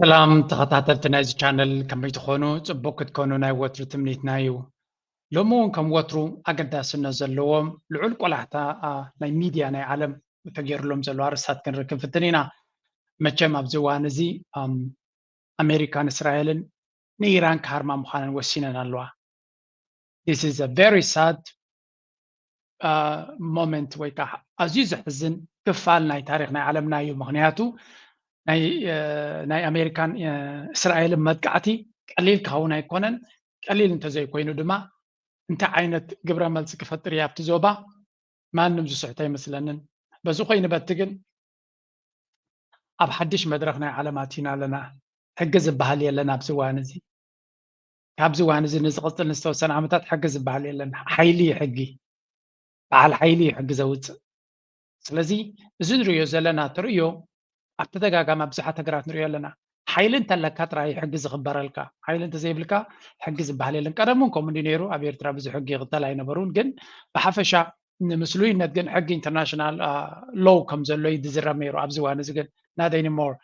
ሰላም ተኸታተልቲ ናይዚ ቻነል፣ ከመይ ትኾኑ? ጽቡቅ ክትኮኑ ናይ ወትሩ ትምኒትና እዩ። ሎሚ እውን ከም ወትሩ ኣገዳስነት ዘለዎም ልዑል ቆላሕታ፣ ኣ፣ ናይ ሚድያ ናይ ዓለም ተገይሩሎም ዘለዉ ኣርእስታት ክንርኢ ክንፍትን ኢና። መቸም ኣብዚ እዋን እዚ፣ ኣም፣ ኣሜሪካን እስራኤልን ንኢራን ክሃርማ ምዃነን ወሲነን ኣለዋ። This is a very sad, ኣ፣ moment ወይ ከዓ ኣዝዩ ዘሕዝን ክፋል ናይ ታሪኽ ናይ ዓለምና እዩ። ምኽንያቱ ናይ፣ እ፣ ናይ ኣሜሪካን፣ እ፣ እስራኤልን መጥቃዕቲ ቀሊል ክኸውን ኣይኮነን። ቀሊል እንተዘይኮይኑ ድማ እንታይ ዓይነት ግብረ መልሲ ክፈጥር እዩ ኣብቲ ዞባ ማንም ዝስሕቶ ኣይመስለንን። በዚ ኮይኑ በቲ ግን ኣብ ሓድሽ መድረኽ ናይ ዓለም ኣቲና ኣለና። ሕጊ ዝበሃል የለን ኣብዚ እዋን እዚ። ካብዚ እዋን እዚ ንዝቕጽል ንዝተወሰነ ዓመታት ሕጊ ዝበሃል የለን። ሓይሊ እዩ ሕጊ። በዓል ሓይሊ እዩ ሕጊ ዘውጽእ። ስለዚ እዚ ንርእዮ ዘለና ተርእዮ ኣብ ተደጋጋሚ ኣብ ብዙሓት ሃገራት ንርእዮ ኣለና። ሓይሊ እንተለካ ጥራይ ሕጊ ዝኽበረልካ። ሓይሊ እንተዘይብልካ ሕጊ ዝበሃል የለን። ቀደም እውን ከምኡ እንዲ ነይሩ። ኣብ ኤርትራ ብዙሕ ሕጊ ይኽተል ኣይነበሩን። ግን ብሓፈሻ ንምስሉይነት ግን ሕጊ ኢንተርናሽናል፣ አ፣ ሎው ከም ዘሎ እዩ ዝዝረብ ነይሩ። ኣብዚ እዋን እዚ ግን not anymore።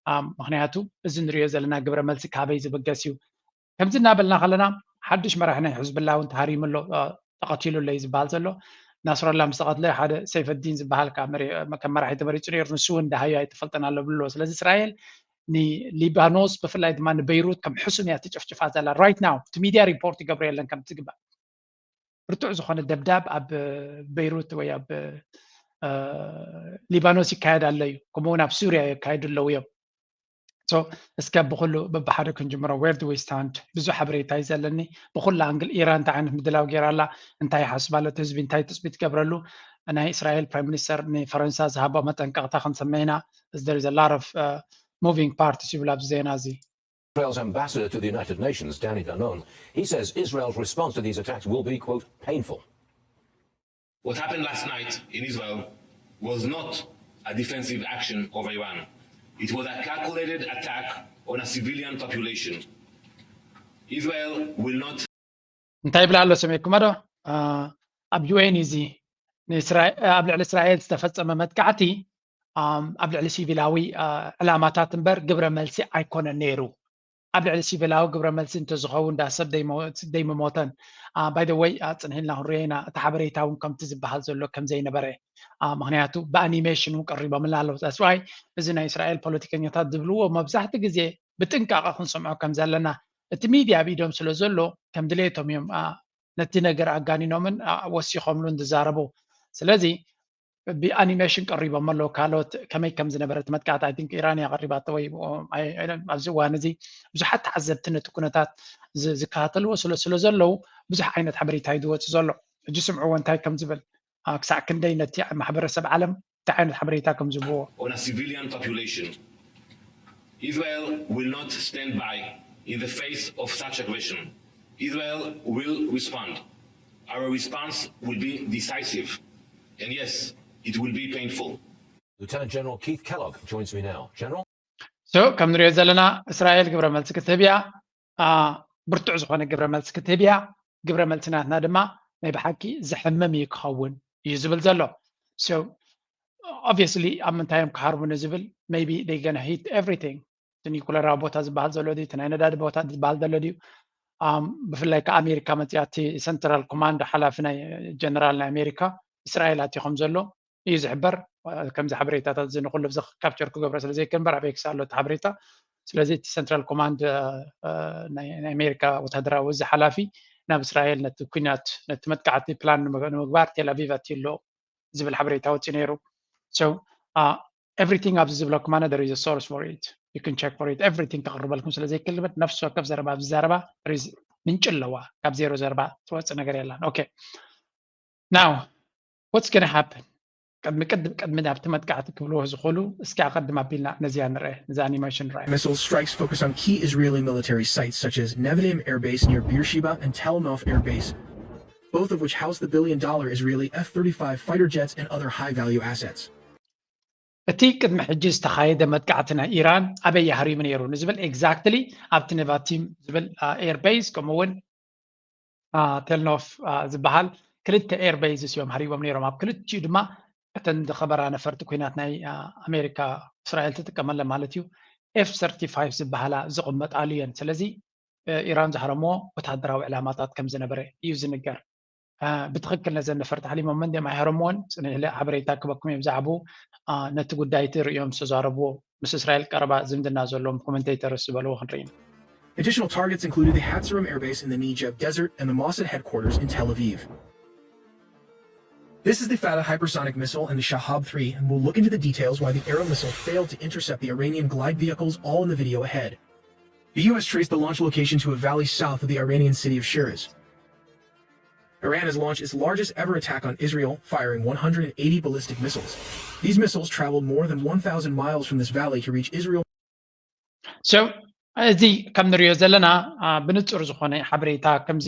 አ፣ ምኽንያቱ እዚ ንርእዮ ዘለና ግብረ መልሲ ካበይ ዝብገስ እዩ? ከምዚ እናበልና ከለና ሓድሽ መራሒ ናይ ሕዝብላ እውን ተሃሪሙ ኣሎ፣ አ፣ ተቐቲሉ ኣሎ እዩ ዝበሃል ዘሎ። ናስረላ ምስ ተቐትለ ሓደ ሰይፈዲን ዝበሃል ከዓ መሪ-፣ ከም መራሒ ተመሪጹ ነይሩ። ንሱ እውን ደሃዩ ኣይተፈልጠን ኣሎ ብሎ። ስለዚ እስራኤል ንሊባኖስ ብፍላይ ድማ ንበይሩት ከም ሕሱም እያ ትጭፍጭፋ ዘላ right now። እቲ ሚድያ ሪፖርት ይገብሮ የለን ከም ትግባእ። ብርቱዕ ዝኾነ ደብዳብ ኣብ በይሩት ወይ ኣብ፣ እ፣ ሊባኖስ ይካየድ ኣሎ እዩ። ከምኡ እውን ኣብ ሱርያ የካይዱ ኣለዉ እዮም። So እስከ ብኹሉ በብሓደ ክንጅምሮ። Where do we stand? ብዙሕ ሓበሬታ እዩ ዘለኒ። ብኹሉ ኣንግል ኢራን እንታይ ዓይነት ምድላው ገይራ ኣላ? እንታይ ይሓስብ ኣሎ እቲ ህዝቢ? እንታይ ትጽቢት ትገብረሉ? ናይ እስራኤል ፕራይም ሚኒስተር ንፈረንሳ ዝሃቦ መጠንቀቕታ ክንሰምዕ ኢና። There is a lot of, uh, moving parts ይብል ኣብዚ ዜና እዚ። Israel's ambassador to the United Nations, Danny Danon, he says Israel's response to these attacks will be, quote, painful. What happened last night in Israel was not a defensive action of Iran. It was a calculated attack on a civilian population. Israel will not እንታይ ይብል ኣሎ ሰሚዕኩሞ ዶ? አ፣ ኣብ ዩ ኤን እዚ ንእስራኤ-፣ ኣብ ልዕሊ እስራኤል ዝተፈጸመ መጥቃዕቲ፣ ኣም፣ ኣብ ልዕሊ ሲቪላዊ፣ አ፣ ዕላማታት እምበር ግብረ መልሲ ኣይኮነን ነይሩ። ኣብ ልዕሊ ሲቪላዊ ግብረ መልሲ እንተዝኸውን ዳ ሰብ ደይሞ-፣ ደይምሞተን። አ፣ by the way፣ አ፣ ጽንሕ ኢልና ክንሪኦ ኢና። እቲ ሓበሬታ እውን ከምቲ ዝበሃል ዘሎ ከም ዘይነበረ። አ፣ ምኽንያቱ ብኣኒሜሽን እውን ቀሪቦምልና ኣለዉ። That's why እዚ ናይ እስራኤል ፖለቲከኛታት ዝብልዎ መብዛሕትኡ ግዜ ብጥንቃቐ ክንሰምዖ ከም ዘለና፣ እቲ ሚድያ ኣብ ኢዶም ስለ ዘሎ ከም ድሌቶም እዮም፣ አ፣ ነቲ ነገር ኣጋኒኖምን፣ አ፣ ወሲኾምሉን ዝዛረቡ። ስለዚ ብኣኒሜሽን ቀሪቦም ኣለዉ። ካልኦት ከመይ ከም ዝነበረ እቲ መጥቃዕቲ፣ I think ኢራን እያ ቀሪባቶ ወይ፣ ኦ፣ ኣይ-፣ ኣይ-፣ ኣብዚ እዋን እዚ ብዙሓት ተዓዘብቲ ነቲ ኩነታት ዝ-፣ ዝከታተልዎ ስለ፣ ስለ ዘለዉ ብዙሕ ዓይነት ሓበሬታ እዩ ዝወጽእ ዘሎ። ሕጂ ስምዕዎ እንታይ ከም ዝብል፣ አ፣ ክሳዕ ክንደይ ነቲ ማሕበረሰብ ዓለም እንታይ ዓይነት ሓበሬታ ከም ዝህብዎ። on a civilian population. Israel will not stand by in the face of such aggression. Israel will respond. Our response will be decisive. And yes, it will be painful. Lieutenant General Keith Kellogg joins me now. General? So ከም ንሪኦ ዘለና እስራኤል ግብረ መልሲ ክትህብ እያ። አ፣ ብርቱዕ ዝኾነ ግብረ መልሲ ክትህብ እያ። ግብረ መልሲ ናትና ድማ ናይ ብሓቂ ዘሕምም እዩ ክኸውን እዩ ዝብል ዘሎ። So obviously ኣብ ምንታይ እዮም ክሃርሙ ንዝብል፣ maybe they gonna hit everything። እቲ ኒኩለራዊ ቦታ ዝበሃል ዘሎ ድዩ? እቲ ናይ ነዳዲ ቦታ ዝበሃል ዘሎ ድዩ? ኣም፣ ብፍላይ ከኣ ኣሜሪካ መጺኣ እቲ ሰንትራል ኮማንድ ሓላፊ ናይ ጀነራል ናይ ኣሜሪካ እስራኤል ኣትዩ ከም ዘሎ እዩ ዝሕበር። ከምዚ ሓበሬታታት እዚ ንኩሉ ብዚ ካፕቸር ክገብሮ ስለ ዘይክእል እምበር ኣብ ኤክስ ኣሎ እቲ ሓበሬታ። ስለዚ እቲ ሰንትራል ኮማንድ፣ እ፣ እ፣ ናይ፣ ናይ ኣሜሪካ ወታደራዊ እዚ ሓላፊ ናብ እስራኤል ነቲ ኩናት፣ ነቲ መጥቃዕቲ ፕላን ንምግ-፣ ንምግባር ቴል ኣቪቭ ኣትዩ ኣሎ ዝብል ሓበሬታ ወጺኡ ነይሩ። So, እ፣ everything ኣብዚ ዝብለኩም ኣነ there is a source for it. You can check for it. Everything ከቕርበልኩም ስለ ዘይክእል፣ but ነፍሲ ወከፍ ዘረባ ኣብዚ ዘረባ there is ምንጪ ኣለዋ። ካብ ዜሮ ዘረባ ትወጽእ ነገር የላን። Okay. Now, what's gonna happen? ቅድሚ፣ ቅድሚ፣ ቅድሚ ናብቲ መጥቃዕቲ ክብልዎ ዝኽእሉ፣ እስኪ ኣቐድም ኣቢልና ነዚኣ ንርአ፣ ነዚ ኣኒሜሽን ንርኣዮ። Missile strikes focus on key Israeli military sites such as Nevatim Air Base near Beersheba and Tel Nof Air Base, both of which house the billion dollar Israeli F thirty-five fighter jets and other high value assets. እቲ ቅድሚ ሕጂ ዝተኻየደ መጥቃዕቲ ናይ ኢራን ኣበይ ኣህሪሙ ነይሩ ንዝብል፣ ኤግዛክትሊ ኣብቲ ነቫቲም ዝብል፣ አ፣ ኤር ቤዝ፣ ከምኡ እውን፣ አ፣ ቴልኖፍ፣ አ፣ ዝበሃል ክልተ ኤር ቤዝስ እዮም ሃሪቦም ነይሮም። ኣብ ክልቲኡ ድማ እተን ዝኸበራ ነፈርቲ ኲናት ናይ፣ አ፣ ኣሜሪካ፣ እስራኤል ትጥቀመለን ማለት እዩ፣ ኤፍ ሰርቲፋይቭ ዝበሃላ ዝቕመጣሉ እየን። ስለዚ ኢራን ዝሃረምዎ ወታደራዊ ዕላማታት ከም ዝነበረ እዩ ዝንገር። ብትኽክል ነዘን ነፈርቲ ሓሊሞመን ድዮም ኣይሃረምዎን ጽንሕ ኢለ ሓበሬታ ክበኩም እየ ብዛዕባኡ። ነቲ ጉዳይ እቲ ርእዮም ዝተዛረብዎ ምስ እስራኤል ቀረባ ዝምድና ዘለዎም ኮመንቴተርስ ዝበልዎ ክንርኢ ኢና። Additional targets included the Hatsarim airbase in the Negev desert and the Mossad headquarters in Tel Aviv. This is the Fatah hypersonic missile and the Shahab three, and we'll look into the details why the Arrow missile failed to intercept the Iranian glide vehicles, all in the video ahead. The U S traced the launch location to a valley south of the Iranian city of Shiraz. Iran has launched its largest ever attack on Israel, firing one hundred eighty ballistic missiles. These missiles traveled more than one thousand miles from this valley to reach Israel. So እዚ ከም ንሪኦ ዘለና ብንጹር ዝኾነ ሓበሬታ ከምዚ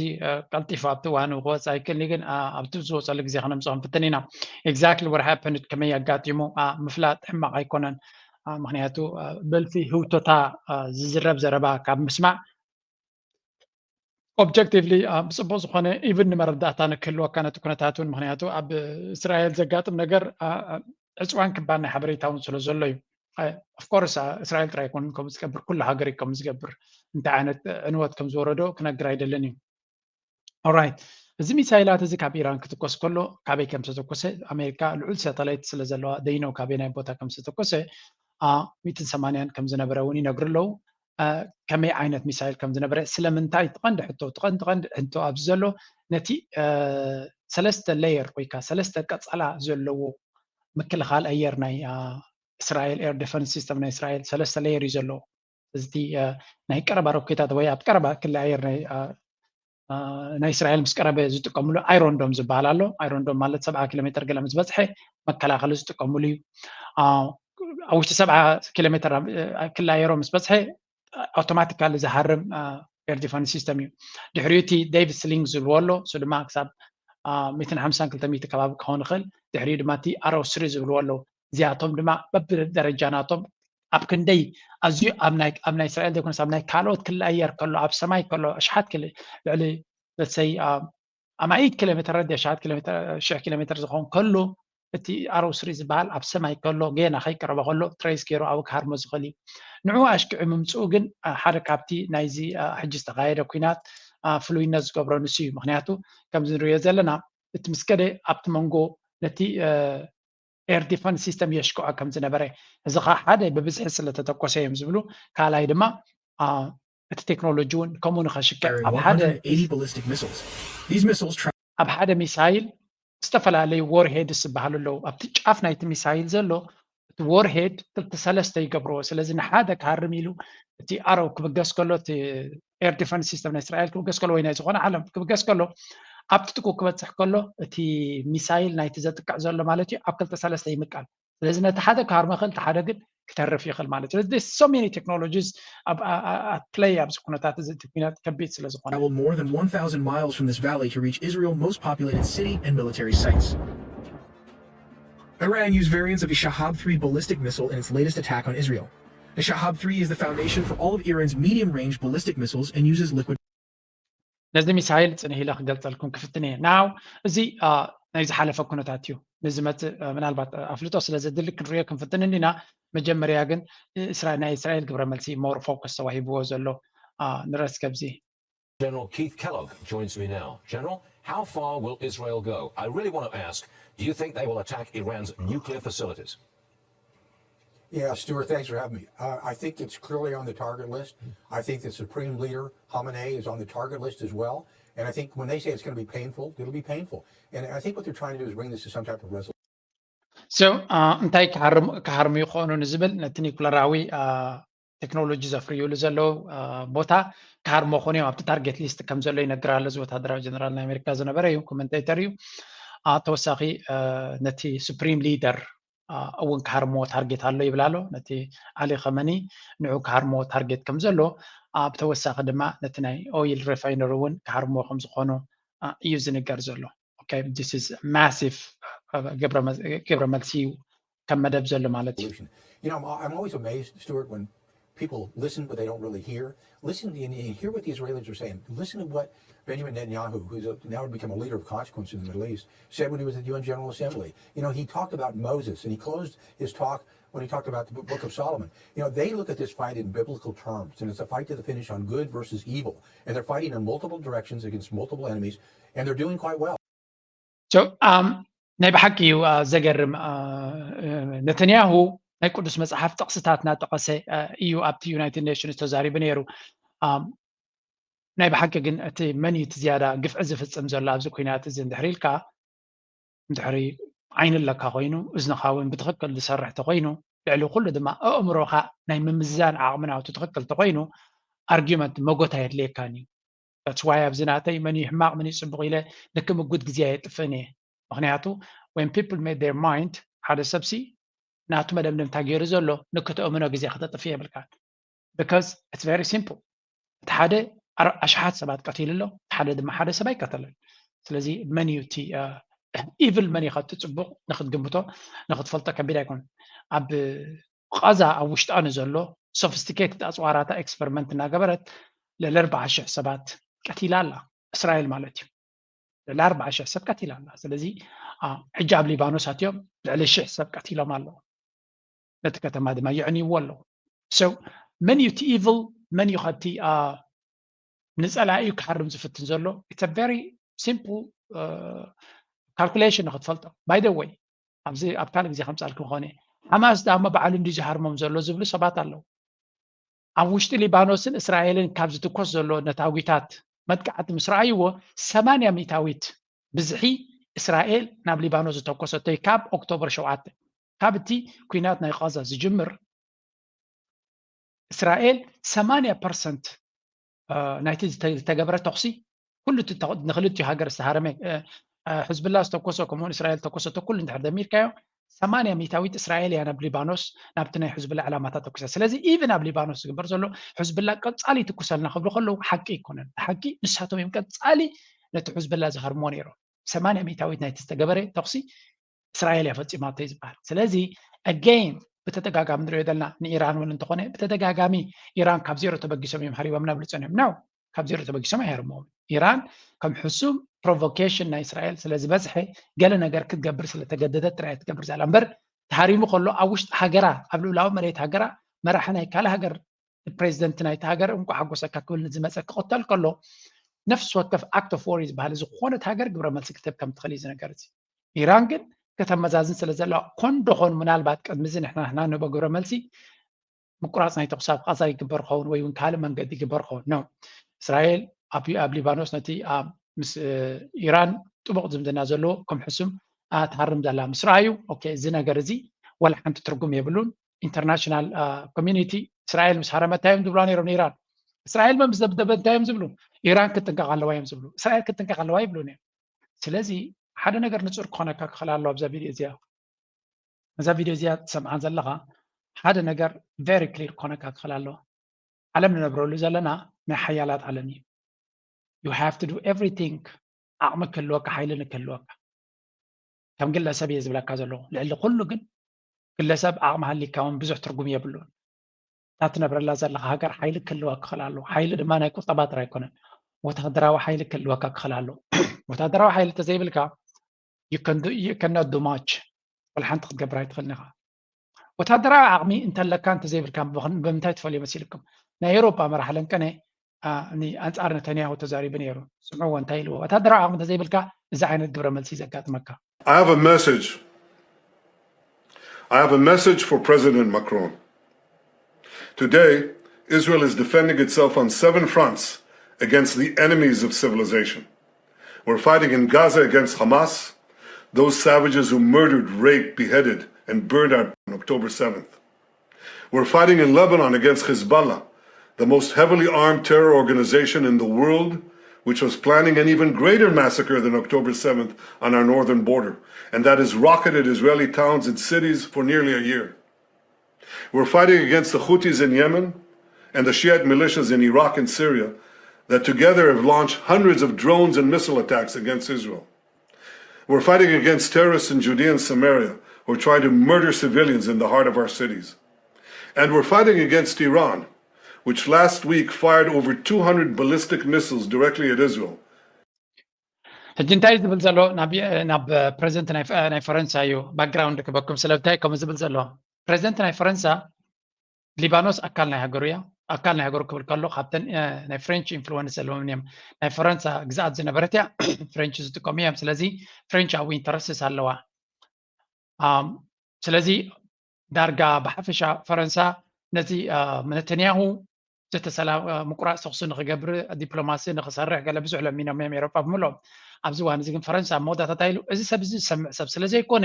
ቀልጢፉ ኣብቲ እዋኑ ክወጽእ ኣይክእልን ግን ኣብቲ ዝወጸሉ ግዜ ከነምጽኦ ክንፍትን ኢና። Exactly what happened፣ ከመይ ኣጋጢሙ ምፍላጥ ሕማቕ ኣይኮነን። ምክንያቱ በልፊ ህውቶታ ዝዝረብ ዘረባ ካብ ምስማዕ ኦብጀክቲቭሊ ብፅቡቅ ዝኾነ ኢቭን ንመረዳእታ ንክህልወካ ነቲ ኩነታት እውን ምክንያቱ ኣብ እስራኤል ዘጋጥም ነገር ዕፅዋን ክባን ናይ ሓበሬታ እውን ስለ ዘሎ እዩ። ኦፍኮርስ እስራኤል ጥራይ ኣይኮኑን ከምኡ ዝገብር፣ ኩሉ ሃገር እዩ ከምኡ ዝገብር። እንታይ ዓይነት ዕንወት ከም ዝወረዶ ክነግር ኣይደልን እዩ። ኦራይት፣ እዚ ሚሳይላት እዚ ካብ ኢራን ክትኮስ ከሎ ካበይ ከም ዝተኮሰ ኣሜሪካ ልዑል ሳተላይት ስለ ዘለዋ ደይነው ካበይ ናይ ቦታ ከም ዝተኮሰ ሚትን ሰማንያን ከም ዝነበረ እውን ይነግሩ ኣለዉ። ከመይ ዓይነት ሚሳይል ከም ዝነበረ ስለምንታይ ትቐንዲ ሕቶ ትቐንዲ ቀንዲ ሕቶ ኣብዚ ዘሎ ነቲ ሰለስተ ሌየር ወይ ከዓ ሰለስተ ቀጸላ ዘለዎ ምክልኻል ኣየር ናይ እስራኤል ኤር ዲፈንስ ሲስተም ናይ እስራኤል ሰለስተ ሌየር እዩ ዘለዎ። እዚ ናይ ቀረባ ሮኬታት ወይ ኣብ ቀረባ ክሊ ኣየር ናይ እስራኤል ምስ ቀረበ ዝጥቀምሉ ኣይሮንዶም ዝበሃል ኣሎ። ኣይሮንዶም ማለት ሰብዓ ኪሎ ሜትር ገለ ምስ በፅሐ መከላኸሊ ዝጥቀምሉ እዩ። ኣብ ውሽጢ ሰብዓ ኪሎ ሜትር ክሊ ኣየሮ ምስ በፅሐ ኣውቶማቲካሊ ዝሃርም ኤር ዲፈንስ ሲስተም እዩ። ድሕሪኡ እቲ ዴቪድ ስሊንግ ዝብልዎ ኣሎ፣ እሱ ድማ ክሳብ ሚትን ሓምሳን ክልተ ሚእቲ ከባቢ ክኸውን ይኽእል። ድሕሪኡ ድማ እቲ ኣሮ ስሪ ዝብልዎ ኣለዉ። እዚኣቶም ድማ በብደረጃ ናቶም ኣብ ክንደይ ኣዝዩ ኣብ ናይ ኣብ ናይ እስራኤል ዘይኮነስ ኣብ ናይ ካልኦት ክሊ ኣየር ከሎ ኣብ ሰማይ ከሎ ኣሽሓት ክሊ ልዕሊ ለሰይ ኣማኢት ኪሎ ሜትር ረዲ ኣሽሓት ኪሎ ሜትር ሽሕ ኪሎ ሜትር ዝኸውን ከሎ እቲ ኣሮ ስሪ ዝበሃል ኣብ ሰማይ ከሎ ገና ከይቀረበ ከሎ ትሬስ ገይሩ ኣብኡ ክሃርሞ ዝኽእል እዩ። ንዕኡ ኣሽኪዑ ምምፅኡ ግን ሓደ ካብቲ ናይዚ ሕጂ ዝተኻየደ ኲናት ፍሉይነት ዝገብሮ ንሱ እዩ። ምክንያቱ ከምዚ ንሪኦ ዘለና እቲ ምስ ከደ ኣብቲ መንጎ ነቲ ኤር ዲፈንስ ሲስተም የሽክዖ ከም ዝነበረ፣ እዚ ከዓ ሓደ ብብዝሒ ስለተተኮሰ እዮም ዝብሉ፣ ካልኣይ ድማ እቲ ቴክኖሎጂ እውን ከምኡ ንኸሽክዕ ኣብ ሓደ ኣብ ሓደ ሚሳይል ዝተፈላለዩ ዎርሄድስ ዝበሃሉ ኣለዉ። ኣብቲ ጫፍ ናይቲ ሚሳይል ዘሎ እቲ ዎርሄድ ክልተ ሰለስተ ይገብርዎ። ስለዚ ንሓደ ክሃርም ኢሉ እቲ ኣረው ክብገስ ከሎ እቲ ኤር ዲፈንስ ሲስተም ናይ እስራኤል ክብገስ ከሎ ወይ ናይ ዝኾነ ዓለም ክብገስ ከሎ ኣብቲ ጥቁ ክበፅሕ ከሎ እቲ ሚሳይል ናይቲ ዘጥቅዕ ዘሎ ማለት እዩ ኣብ ክልተ ሰለስተ ይምቀል። ስለዚ ነቲ ሓደ ክሃርሞ ይኽእል፣ እቲ ሓደ ግን ክተርፍ ይኽእል ማለት እዩ። ስለዚ so many technologies ኣብ play ኣብዚ ኩነታት እዚ እቲ ኩናት ከቢድ ስለ ዝኾነ traveled more than one thousand miles from this valley to reach Israel's most populated city and military sites. Iran used variants of the Shahab three ballistic missile in its latest attack on Israel. The Shahab three is the foundation for all of Iran's medium-range ballistic missiles and uses liquid ነዚ ሚሳይል ፅንሕ ኢለ ክገልፀልኩም ክፍትን እየ። ናው እዚ ናይ ዝሓለፈ ኩነታት እዩ። ንዝመፅእ ምናልባት ኣፍልጦ ስለ ዘድሊ ክንሪኦ ክንፍትን እንዲና። መጀመርያ ግን ናይ እስራኤል ግብረ መልሲ more focus ተዋሂብዎ ዘሎ ንረስ ከብዚ General Keith Kellogg joins me now. General, how far will Israel go? I really want to ask, do you think they will attack Iran's nuclear facilities? Yeah, Stuart, thanks for having me. Uh, I think it's clearly on the target list. I think the supreme leader, Khamenei, is on the target list as well. And I think when they say it's going to be painful, it'll be painful. And I think what they're trying to do is bring this to some type of resolution. So እንታይ ክሃርሙ ይኾኑ ንዝብል ነቲ ኒኩለራዊ ቴክኖሎጂ ዘፍርዩሉ ዘለዉ ቦታ ክሃርሞ ኾኑ እዮም ኣብቲ ታርጌት ሊስት ከም ዘሎ ይነግር ኣሎ። እዚ ወታደራዊ ጀነራል ናይ ኣሜሪካ ዝነበረ እዩ፣ ኮመንቴተር እዩ። ተወሳኺ ነቲ ሱፕሪም ሊደር እውን ክሃርምዎ ታርጌት ኣሎ ይብል ኣሎ። ነቲ ኣሊ ኸመኒ ንዑ ክሃርምዎ ታርጌት ከም ዘሎ፣ ብተወሳኺ ድማ ነቲ ናይ ኦይል ሪፋይነሪ እውን ክሃርምዎ ከም ዝኾኑ እዩ ዝንገር ዘሎ። Okay, this is massive ግብረ መልሲ እዩ ከም መደብ ዘሎ ማለት እዩ። You know, I'm always amazed, Stuart, when people listen, but they don't really hear. Listen and, and hear what the Israelis are saying. Listen to what Benjamin Netanyahu, who's a, now become a leader of consequence in the Middle East, said when he was at the U N General Assembly. You know, he talked about Moses, and he closed his talk when he talked about the Book of Solomon. You know, they look at this fight in biblical terms, and it's a fight to the finish on good versus evil. And they're fighting in multiple directions against multiple enemies, and they're doing quite well. So, um, ናይ ብሓቂ እዩ ዘገርም። ነተንያሁ ናይ ቅዱስ መፅሓፍ ጥቕስታት እናጠቐሰ እዩ ኣብቲ ዩናይትድ ኔሽንስ ተዛሪቡ ነይሩ። ናይ ብሓቂ ግን እቲ መን እዩ እቲ ዝያዳ ግፍዒ ዝፍፅም ዘሎ ኣብዚ ኩናት እዚ እንድሕር ኢልካ፣ እንድሕሪ ዓይኒ ኣለካ ኮይኑ፣ እዝንኻ እውን ብትኽክል ዝሰርሕ ተኮይኑ፣ ልዕሊ ኩሉ ድማ ኣእምሮኻ ናይ ምምዝዛን ዓቕሚ ናቱ ትኽክል ተኮይኑ፣ ኣርጊመንት መጎት ኣየድልየካን እዩ። That's why ኣብዚ ናተይ መን እዩ ሕማቕ መን እዩ ፅቡቕ ኢለ ንክምጉት ግዜ ኣየጥፍእን እየ። ምክንያቱ when people made their mind፣ ሓደ ሰብሲ ናቱ መደምደምታ ገይሩ ዘሎ ንክትእምኖ ግዜ ክተጥፍእ የብልካን። Because it's very simple። እቲ ሓደ ኣሽሓት ሰባት ቀቲሉ ኣሎ፣ ሓደ ድማ ሓደ ሰብ ኣይቀተለን። ስለዚ መን እዩ እቲ ኢቭል መን እዩ እቲ ፅቡቕ ንክትግምቶ ንክትፈልጦ ከቢድ ኣይኮነን። ኣብ ቃዛ ኣብ ውሽጣ ንዘሎ ሶፊስቲኬትድ ኣፅዋራታ ኤክስፐሪመንት እናገበረት ልዕሊ ኣርባዓ ሽሕ ሰባት ቀቲላ ኣላ። እስራኤል ማለት እዩ። ልዕሊ ኣርባዓ ሽሕ ሰብ ቀቲላ ኣላ። ስለዚ ሕጂ ኣብ ሊባኖስ ኣትዮም ልዕሊ ሽሕ ሰብ ቀቲሎም ኣለዉ። ነቲ ከተማ ድማ የዕንይዎ ኣለዉ። So መን እዩ እቲ ኢቭል፣ መን እዩ ከቲ ንፀላኢኡ ክሃርም ዝፍትን ዘሎ? It's a very simple calculation ንክትፈልጦ። By the way፣ ኣብዚ ኣብ ካልእ ግዜ ከምፃልኩም ኾነ፣ ሓማስ ዳሞ ባዕሉ እንዲ ዝሃርሞም ዘሎ ዝብሉ ሰባት ኣለዉ። ኣብ ውሽጢ ሊባኖስን እስራኤልን ካብ ዝትኮስ ዘሎ ነታጒታት መጥቃዕቲ ምስ ረኣይዎ፣ ሰማንያ ሚእታዊት ብዝሒ እስራኤል ናብ ሊባኖስ ዝተኮሰቶ እዩ ካብ ኦክቶበር ሸውዓተ። ካብ እቲ ኩናት ናይ ቃዛ ዝጅምር እስራኤል ሰማንያ ፐርሰንት ናይቲ ዝተገበረ ተኩሲ፣ ኩሉ ንክልቲኡ ሃገር ዝተሃረመ፣ ሕዝብላ ዝተኮሶ ከምኡውን እስራኤል ዝተኮሰቶ ኩሉ እንድሕር ደሚርካዮ፣ ሰማንያ ሚእታዊት እስራኤል እያ ናብ ሊባኖስ ናብቲ ናይ ሕዝብላ ዕላማታት ተኩሳ። ስለዚ ኢቭን ኣብ ሊባኖስ ዝግበር ዘሎ ሕዝብላ ቀፃሊ ይትኩሰልና ክብሉ ከለዉ ሓቂ ኣይኮነን። ሓቂ ንሳቶም እዮም ቀፃሊ ነቲ ሕዝብላ ዝሃርሞ ነይሮም። ሰማንያ ሚእታዊት ናይቲ ዝተገበረ ተኩሲ እስራኤል እያ ፈፂማቶ እዩ ዝበሃል። ስለዚ ኣገይን ብተደጋጋሚ ንሪኦ ዘለና ንኢራን እውን እንተኾነ ብተደጋጋሚ ኢራን ካብ ዜሮ ተበጊሶም እዮም ሃሪቦምና ብሉ ፀኒሖም። ናው ካብ ዜሮ ተበጊሶም ኣይሃርምዎም። ኢራን ከም ሕሱም ፕሮቮኬሽን ናይ እስራኤል ስለዝበዝሐ ገለ ነገር ክትገብር ስለተገደደት ጥራይ ትገብር ዘላ እምበር ተሃሪሙ ከሎ ኣብ ውሽጢ ሃገራ ኣብ ልኡላዊ መሬት ሃገራ መራሒ ናይ ካልእ ሃገር ፕሬዚደንት ናይቲ ሃገር እንኳ ሓጎሰካ ክብል ንዝመፀ ክቕተል ከሎ ነፍሲ ወከፍ ኣክት ኦፍ ዎር ዝበሃል ዝኾነት ሃገር ግብረ መልሲ ክትህብ ከም ትኽእል እዩ ዝነገር። እዚ ኢራን ግን ከተመዛዝን ስለ ዘለዋ ኮን ዶኾን ምናልባት ቅድሚ እዚ ንሕና ንህና ንህቦ ግብረ መልሲ ምቁራፅ ናይ ተኩስ ኣብ ቃዛ ይግበር ኸውን ወይ እውን ካልእ መንገዲ ይግበር ኸውን ነው። እስራኤል ኣብ ሊባኖስ ነቲ ምስ ኢራን ጥቡቕ ዝምድና ዘለዎ ከም ሕሱም ትሃርም ዘላ ምስ ረኣዩ፣ ኦኬ፣ እዚ ነገር እዚ ዋላ ሓንቲ ትርጉም የብሉን። ኢንተርናሽናል ኮሚኒቲ እስራኤል ምስ ሃረመት እንታይ እዮም ዝብልዋ ነይሮም ንኢራን? እስራኤል መን ምስ ደብደበት እንታይ እዮም ዝብሉ? ኢራን ክትጥንቀቕ ኣለዋ እዮም ዝብሉ። እስራኤል ክትጥንቀቕ ኣለዋ ይብሉ ነይሮም። ስለዚ ሓደ ነገር ንጹር ክኾነካ ክኽእል ኣለዎ ኣብዛ ቪድዮ እዚኣ። እዛ ቪድዮ እዚኣ ትሰምዓ ዘለኻ ሓደ ነገር ቨሪ ክሊር ክኾነካ ክኽእል ኣለዎ። ዓለም ንነብረሉ ዘለና ናይ ሓያላት ዓለም እዩ። You have to do everything። ዓቕሚ ክህልወካ፣ ሓይሊ ንክህልወካ። ከም ግለሰብ እየ ዝብለካ ዘለኹ። ልዕሊ ኩሉ ግን ግለሰብ ዓቕሚ ሃሊካ እውን ብዙሕ ትርጉም የብሉን። እታ ትነብረላ ዘለኻ ሃገር ሓይሊ ክህልዋ ክኽእል ኣለዎ። ሓይሊ ድማ ናይ ቁጠባ ጥራይ ኣይኮነን። ወታደራዊ ሓይሊ ክህልወካ ክኽእል ኣለዎ። ወታደራዊ ሓይሊ እንተዘይብልካ you can do, you cannot do much። ወላ ሓንቲ ክትገብር ኣይትኽእልን ኢኻ። ወታደራዊ ዓቕሚ እንተለካ እንተዘይብልካ ብምንታይ ትፈልዮ መሲልኩም? ናይ ኤውሮጳ መራሒ ለንቀነ ኣንጻር ነተንያሁ ተዛሪቡ ነይሩ። ስምዕዎ እንታይ ኢልዎ? ወታደራዊ ዓቕሚ እንተዘይብልካ እዚ ዓይነት ግብረ መልሲ እዩ ዘጋጥመካ። I have a message. I have a message for President Macron. Today, Israel is defending itself on seven fronts against the enemies of civilization. We're fighting in Gaza against Hamas, those savages who murdered, raped, beheaded, and burned our on October seventh. We're fighting in Lebanon against Hezbollah, the most heavily armed terror organization in the world, which was planning an even greater massacre than October seventh on our northern border, and that has rocketed Israeli towns and cities for nearly a year. We're fighting against the Houthis in Yemen and the Shiite militias in Iraq and Syria that together have launched hundreds of drones and missile attacks against Israel. We're fighting against terrorists in Judea and Samaria who are trying to murder civilians in the heart of our cities. And we're fighting against Iran, which last week fired over two hundred ballistic missiles directly at Israel. ሕጂ እንታይ ዝብል ዘሎ ናብ ፕሬዚደንት ናይ ፈረንሳ እዩ። ባክግራውንድ ክበኩም ስለምንታይ ከምኡ ዝብል ዘሎ፣ ፕሬዚደንት ናይ ፈረንሳ ሊባኖስ ኣካል ናይ ሃገሩ እያ። ኣካል ናይ ሃገሩ ክብል ከሎ ካብተን ናይ ፍሬንች ኢንፍሉወንስ ዘለዎም እዮም። ናይ ፈረንሳ ግዝኣት ዝነበረት እያ። ፍሬንች ዝጥቀሙ እዮም። ስለዚ ፍሬንች ኣብኡ ኢንተረስትስ ኣለዋ። ስለዚ ዳርጋ ብሓፈሻ ፈረንሳ ነቲ ነተንያሁ ዘተሰላ ምቁራፅ ተኽሲ ንክገብር፣ ዲፕሎማሲ ንክሰርሕ ገለ ብዙሕ ለሚኖም እዮም ኤሮጳ ብምልኦም። ኣብዚ እዋን እዚ ግን ፈረንሳ ኣብ መወዳእታ እንታይ ኢሉ፣ እዚ ሰብ እዚ ዝሰምዕ ሰብ ስለዘይኮነ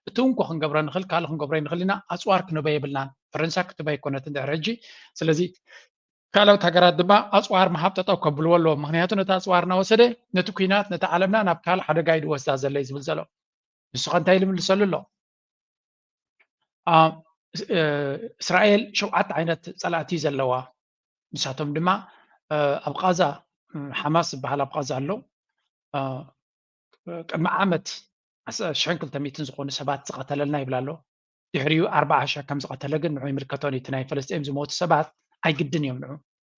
እቲ እንኮ ክንገብሮ ንኽእል ካልእ ክንገብሮ ንኽእል ኢና፣ ኣፅዋር ክንበ የብልናን። ፈረንሳ ክትበ ኣይኮነትን ድሕሪ ሕጂ። ስለዚ ካልኦት ሃገራት ድማ ኣፅዋር ምሃብ ጠጠው ከብልዎ ኣለዎም። ምክንያቱ ነቲ ኣፅዋር እናወሰደ ነቲ ኩናት ነቲ ዓለምና ናብ ካልእ ሓደጋ እዩ ዝወስዳ ዘሎ እዩ ዝብል ዘሎ። ንሱ ከ እንታይ ኢሉ ይምልሰሉ ኣሎ? እስራኤል ሸውዓተ ዓይነት ፀላእቲ ዘለዋ፣ ንሳቶም ድማ ኣብ ቃዛ ሓማስ ዝበሃል ኣብ ቃዛ ኣሎ። ቅድሚ ዓመት ሽሕን ክልተ ሚእትን ዝኾኑ ሰባት ዝቐተለልና ይብል ኣሎ። ድሕሪኡ ኣርባዓ ሽሕ ከም ዝቐተለ ግን ንዑ ይምልከቶን እዩ። እቲ ናይ ፈለስጢን ዝሞቱ ሰባት ኣይግድን እዮም ንዑ።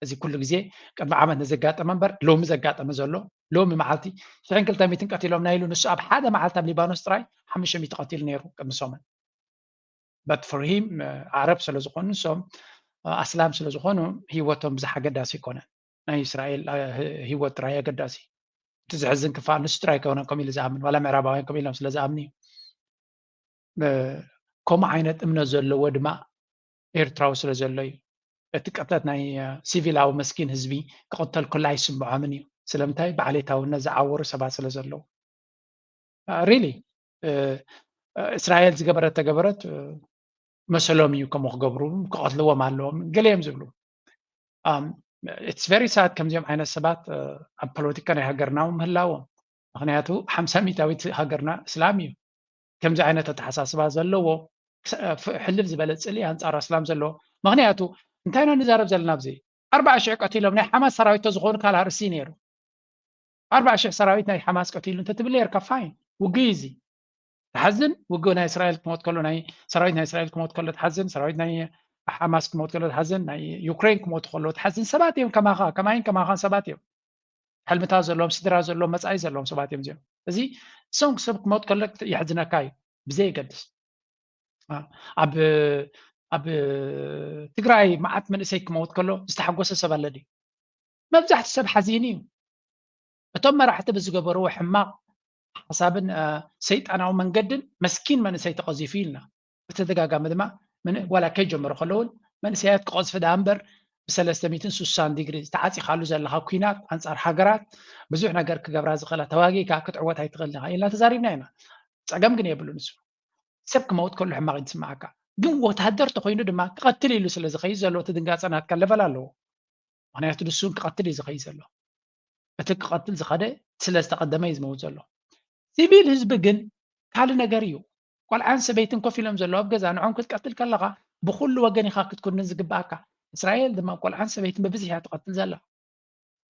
እዚ ኩሉ ግዜ ቅድሚ ዓመት ንዘጋጠመ እምበር ሎሚ ዘጋጠመ ዘሎ፣ ሎሚ መዓልቲ ሽሕን ክልተ ሚእትን ቀቲሎም ናይ ኢሉ፣ ንሱ ኣብ ሓደ መዓልቲ ኣብ ሊባኖስ ጥራይ ሓሙሽተ ሚእቲ ቀቲሉ ነይሩ ቅድሚ ሰሙን። But for him ዓረብ ስለ ዝኾኑ፣ ንሶም ኣስላም ስለ ዝኾኑ ህይወቶም ብዛሕ ኣገዳሲ ኣይኮነን። ናይ እስራኤል ህይወት ጥራይ ኣገዳሲ። እቲ ዘሕዝን ክፋል ንሱ ጥራይ ኣይኮነን ከምኡ ኢሉ ዝኣምን፣ ዋላ ምዕራባውያን ከምኡ ኢሎም ስለ ዝኣምኑ እዩ። ከምኡ ዓይነት እምነት ዘለዎ ድማ ኤርትራዊ ስለ ዘሎ እዩ። እቲ ቅትለት ናይ ሲቪላዊ መስኪን ህዝቢ ክቕተል ከሎ ኣይስምዖምን እዩ። ስለምንታይ? ብዓሌታውነት ዝዓወሩ ሰባት ስለ ዘለዉ። ሪሊ እስራኤል ዝገበረት ተገበረት መሰሎም እዩ ከምኡ ክገብሩ፣ ክቐትልዎም ኣለዎም ገለ እዮም ዝብሉ። It's very sad ከምዚኦም ዓይነት ሰባት ኣብ ፖለቲካ ናይ ሃገርና እውን ምህላዎም። ምክንያቱ ሓምሳ ሚእታዊት ሃገርና እስላም እዩ። ከምዚ ዓይነት ኣተሓሳስባ ዘለዎ ሕልፍ ዝበለ ፅልኢ ኣንፃር ኣስላም ዘለዎ። ምክንያቱ እንታይ ኢና ንዛረብ ዘለና ኣብዚ? ኣርባዓ ሽሕ ቀቲሎም ናይ ሓማስ ሰራዊት ተዝኾኑ ካልእ ኣርእሲ ነይሩ። ኣርባዓ ሽሕ ሰራዊት ናይ ሓማስ ቀቲሉ እንተትብል ነርካ ፋይን፣ ውግእ እዩ እዚ። ትሓዝን፣ ውግእ ናይ እስራኤል ክሞት ከሎ፣ ናይ ሰራዊት ናይ እስራኤል ክሞት ከሎ ትሓዝን፣ ሰራዊት ናይ ሓማስ ክሞት ከሎ ትሓዝን፣ ናይ ዩክሬን ክሞት ከሎ ትሓዝን። ሰባት እዮም ከማኻ፣ ከማይን ከማኻን ሰባት እዮም። ሕልምታት ዘለዎም፣ ስድራ ዘለዎም፣ መጻኢ ዘለዎም ሰባት እዮም እዚኦም። እዚ ሰው ሰብ ክሞት ከሎ የሕዝነካ እዩ ብዘየገድስ። ኣብ ኣብ ትግራይ መዓት መንእሰይ ክመውት ከሎ ዝተሓጎሰ ሰብ ኣለ ድዩ? መብዛሕትኡ ሰብ ሓዚን እዩ። እቶም መራሕቲ ብዝገበርዎ ሕማቕ ሓሳብን ሰይጣናዊ መንገድን መስኪን መንእሰይ ተቐዚፉ ኢልና ብተደጋጋሚ ድማ ዋላ ከይጀመሩ ከለውን መንእሰያት ክቐዝፊ ደኣ እምበር ብሰለስተ ሚእትን ስሳን ዲግሪ ዝተዓፂኻሉ ዘለኻ ኩናት ኣንፃር ሃገራት ብዙሕ ነገር ክገብራ ዝኽእላ ተዋጊእካ ክትዕወት ኣይትኽእል ኢኻ ኢልና ተዛሪብና ኢና። ፀገም ግን የብሉን እሱ። ሰብ ክመውት ከሎ ሕማቕ እዩ ዝስምዓካ፣ ግን ወታደር ተኾይኑ ድማ ክቐትል ኢሉ ስለ ዝኸይድ ዘሎ እቲ ድንጋፀ ናትካ ለቨል ኣለዎ። ምክንያቱ ንሱ እውን ክቐትል እዩ ዝኸይድ ዘሎ። እቲ ክቐትል ዝኸደ ስለ ዝተቐደመ እዩ ዝመውት ዘሎ። ሲቪል ህዝቢ ግን ካልእ ነገር እዩ። ቆልዓን ሰበይትን ኮፍ ኢሎም ዘለዉ ኣብ ገዛ ንዖም ክትቀትል ከለኻ ብኩሉ ወገን ኢኻ ክትኩንን ዝግብኣካ። እስራኤል ድማ ቆልዓን ሰበይትን ብብዝሒ እያ ትቐትል ዘላ።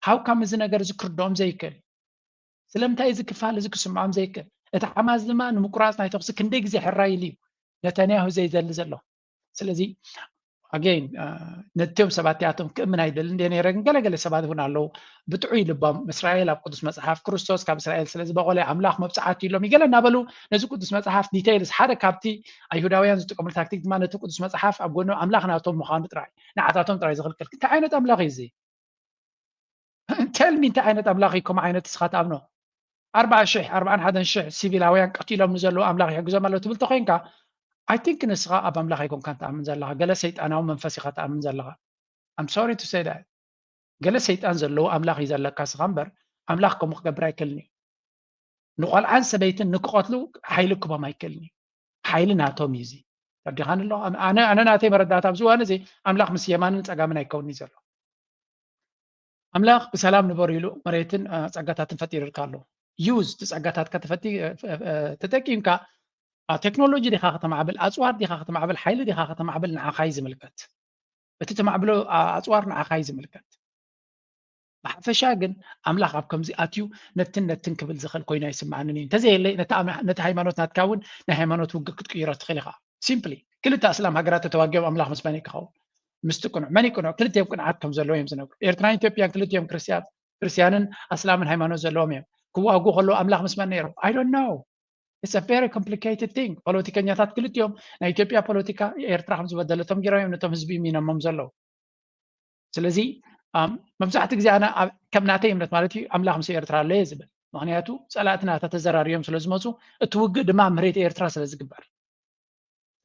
ሃው ካም እዚ ነገር እዚ ክርድኦም ዘይክእል? ስለምንታይ እዚ ክፋል እዚ ክስምዖም ዘይክእል? እቲ ሓማስ ድማ ንምቁራፅ ናይ ተኹሲ ክንደይ ግዜ ሕራይ ኢሉ እዩ ነተንያሁ ዘይደሊ ዘሎ። ስለዚ ኣገይን ነቲኦም ሰባት እቲኣቶም ክእምን ኣይደልን እንደ ነይረ፣ ግን ገለገለ ሰባት እውን ኣለዉ ብጥዑይ ልቦም እስራኤል ኣብ ቅዱስ መፅሓፍ ክርስቶስ ካብ እስራኤል ስለ ዝበቆለ ኣምላኽ መብፅዓት ኢሎም ይገለ እናበሉ ነዚ ቅዱስ መፅሓፍ ዲቴይልስ ሓደ ካብቲ ኣይሁዳውያን ዝጥቀሙሉ ታክቲክ ድማ ነቲ ቅዱስ መፅሓፍ ኣብ ጎኑ ኣምላኽ ናቶም ምዃኑ ጥራይ ንዓታቶም ጥራይ ዝኽልክል እንታይ ዓይነት ኣምላኽ እዩ እዚ? Tell me እንታይ ዓይነት ኣምላኽ እዩ ከምኡ ዓይነት እስኻ ትኣምኖ? ኣርባዓ ሽሕ ኣርባዓን ሓደን ሽሕ ሲቪላውያን ቀቲሎም ንዘለዉ ኣምላኽ ይሕግዞም ኣሎ ትብል ተኮይንካ I think ንስኻ ኣብ ኣምላኽ ኣይኮንካን ትኣምን ዘለኻ፣ ገለ ሰይጣናዊ መንፈስ ኢኻ ትኣምን ዘለኻ። I'm sorry to say that። ገለ ሰይጣን ዘለዎ ኣምላኽ እዩ ዘለካ ስኻ እምበር ኣምላኽ ከምኡ ክገብር ኣይክእልን እዩ። ንቆልዓን ሰበይትን ንክቐትሉ ሓይሊ ክቦም ኣይክእልን እዩ። ሓይሊ ናቶም እዩ እዚ። ተረዲኻኒ ኣሎ? ኣነ ኣነ ናተይ መረዳእታ ኣብዚ እዋን እዚ ኣምላኽ ምስ የማንን ጸጋምን ኣይከውን እዩ ዘሎ። ኣምላኽ ብሰላም ንበሩ ኢሉ መሬትን ጸጋታትን ፈጢሩልካ ኣሎ። ዩዝ እቲ ጸጋታትካ ተጠቂምካ ቴክኖሎጂ ዲኻ ከተማዕብል፣ ኣጽዋር ዲኻ ከተማዕብል፣ ሓይሊ ዲኻ ከተማዕብል ንዓኻ እዩ ዝምልከት። እቲ ተማዕብሎ ኣጽዋር ንዓኻ እዩ ዝምልከት። ብሓፈሻ ግን ኣምላኽ ኣብ ከምዚ ኣትዩ ነትን ነትን ክብል ዝኽእል ኮይኑ ኣይስምዓንን እዩ። እንተዘየለይ ነቲ ሃይማኖት ናትካ እውን ናይ ሃይማኖት ውግእ ክትቅይሮ ትኽእል ኢኻ። ሲምፕሊ ክልተ ኣስላም ሃገራት ተተዋጊኦም ኣምላኽ ምስ መን ክኸውን? ምስቲ ቅኑዕ። መን ቅኑዕ? ክልቲኦም ቅንዓት ከም ዘለዎ እዮም ዝነግሩ። ኤርትራን ኢትዮጵያን ክልቲኦም ክርስትያን፣ ክርስትያንን ኣስላምን ሃይማኖት ዘለዎም እዮም። ክዋጉ ከለዉ ኣምላኽ ምስ መን ነይሮም? I don't know. It's a very complicated thing. ፖለቲከኛታት ክልቲኦም ናይ ኢትዮጵያ ፖለቲካ ኤርትራ ከም ዝበደለቶም ገይሮም እዮም ነቶም ህዝቢ ሚኖሞም ዘለዉ። ስለዚ መብዛሕትኡ ግዜ ኣነ ከም ናተይ እምነት ማለት እዩ ኣምላኽ ምስ ኤርትራ ኣሎ እየ ዝብል። ምክንያቱ ጸላእትና ተተዘራርዮም ስለ ዝመፁ እቲ ውግእ ድማ ኣብ መሬት ኤርትራ ስለ ዝግበር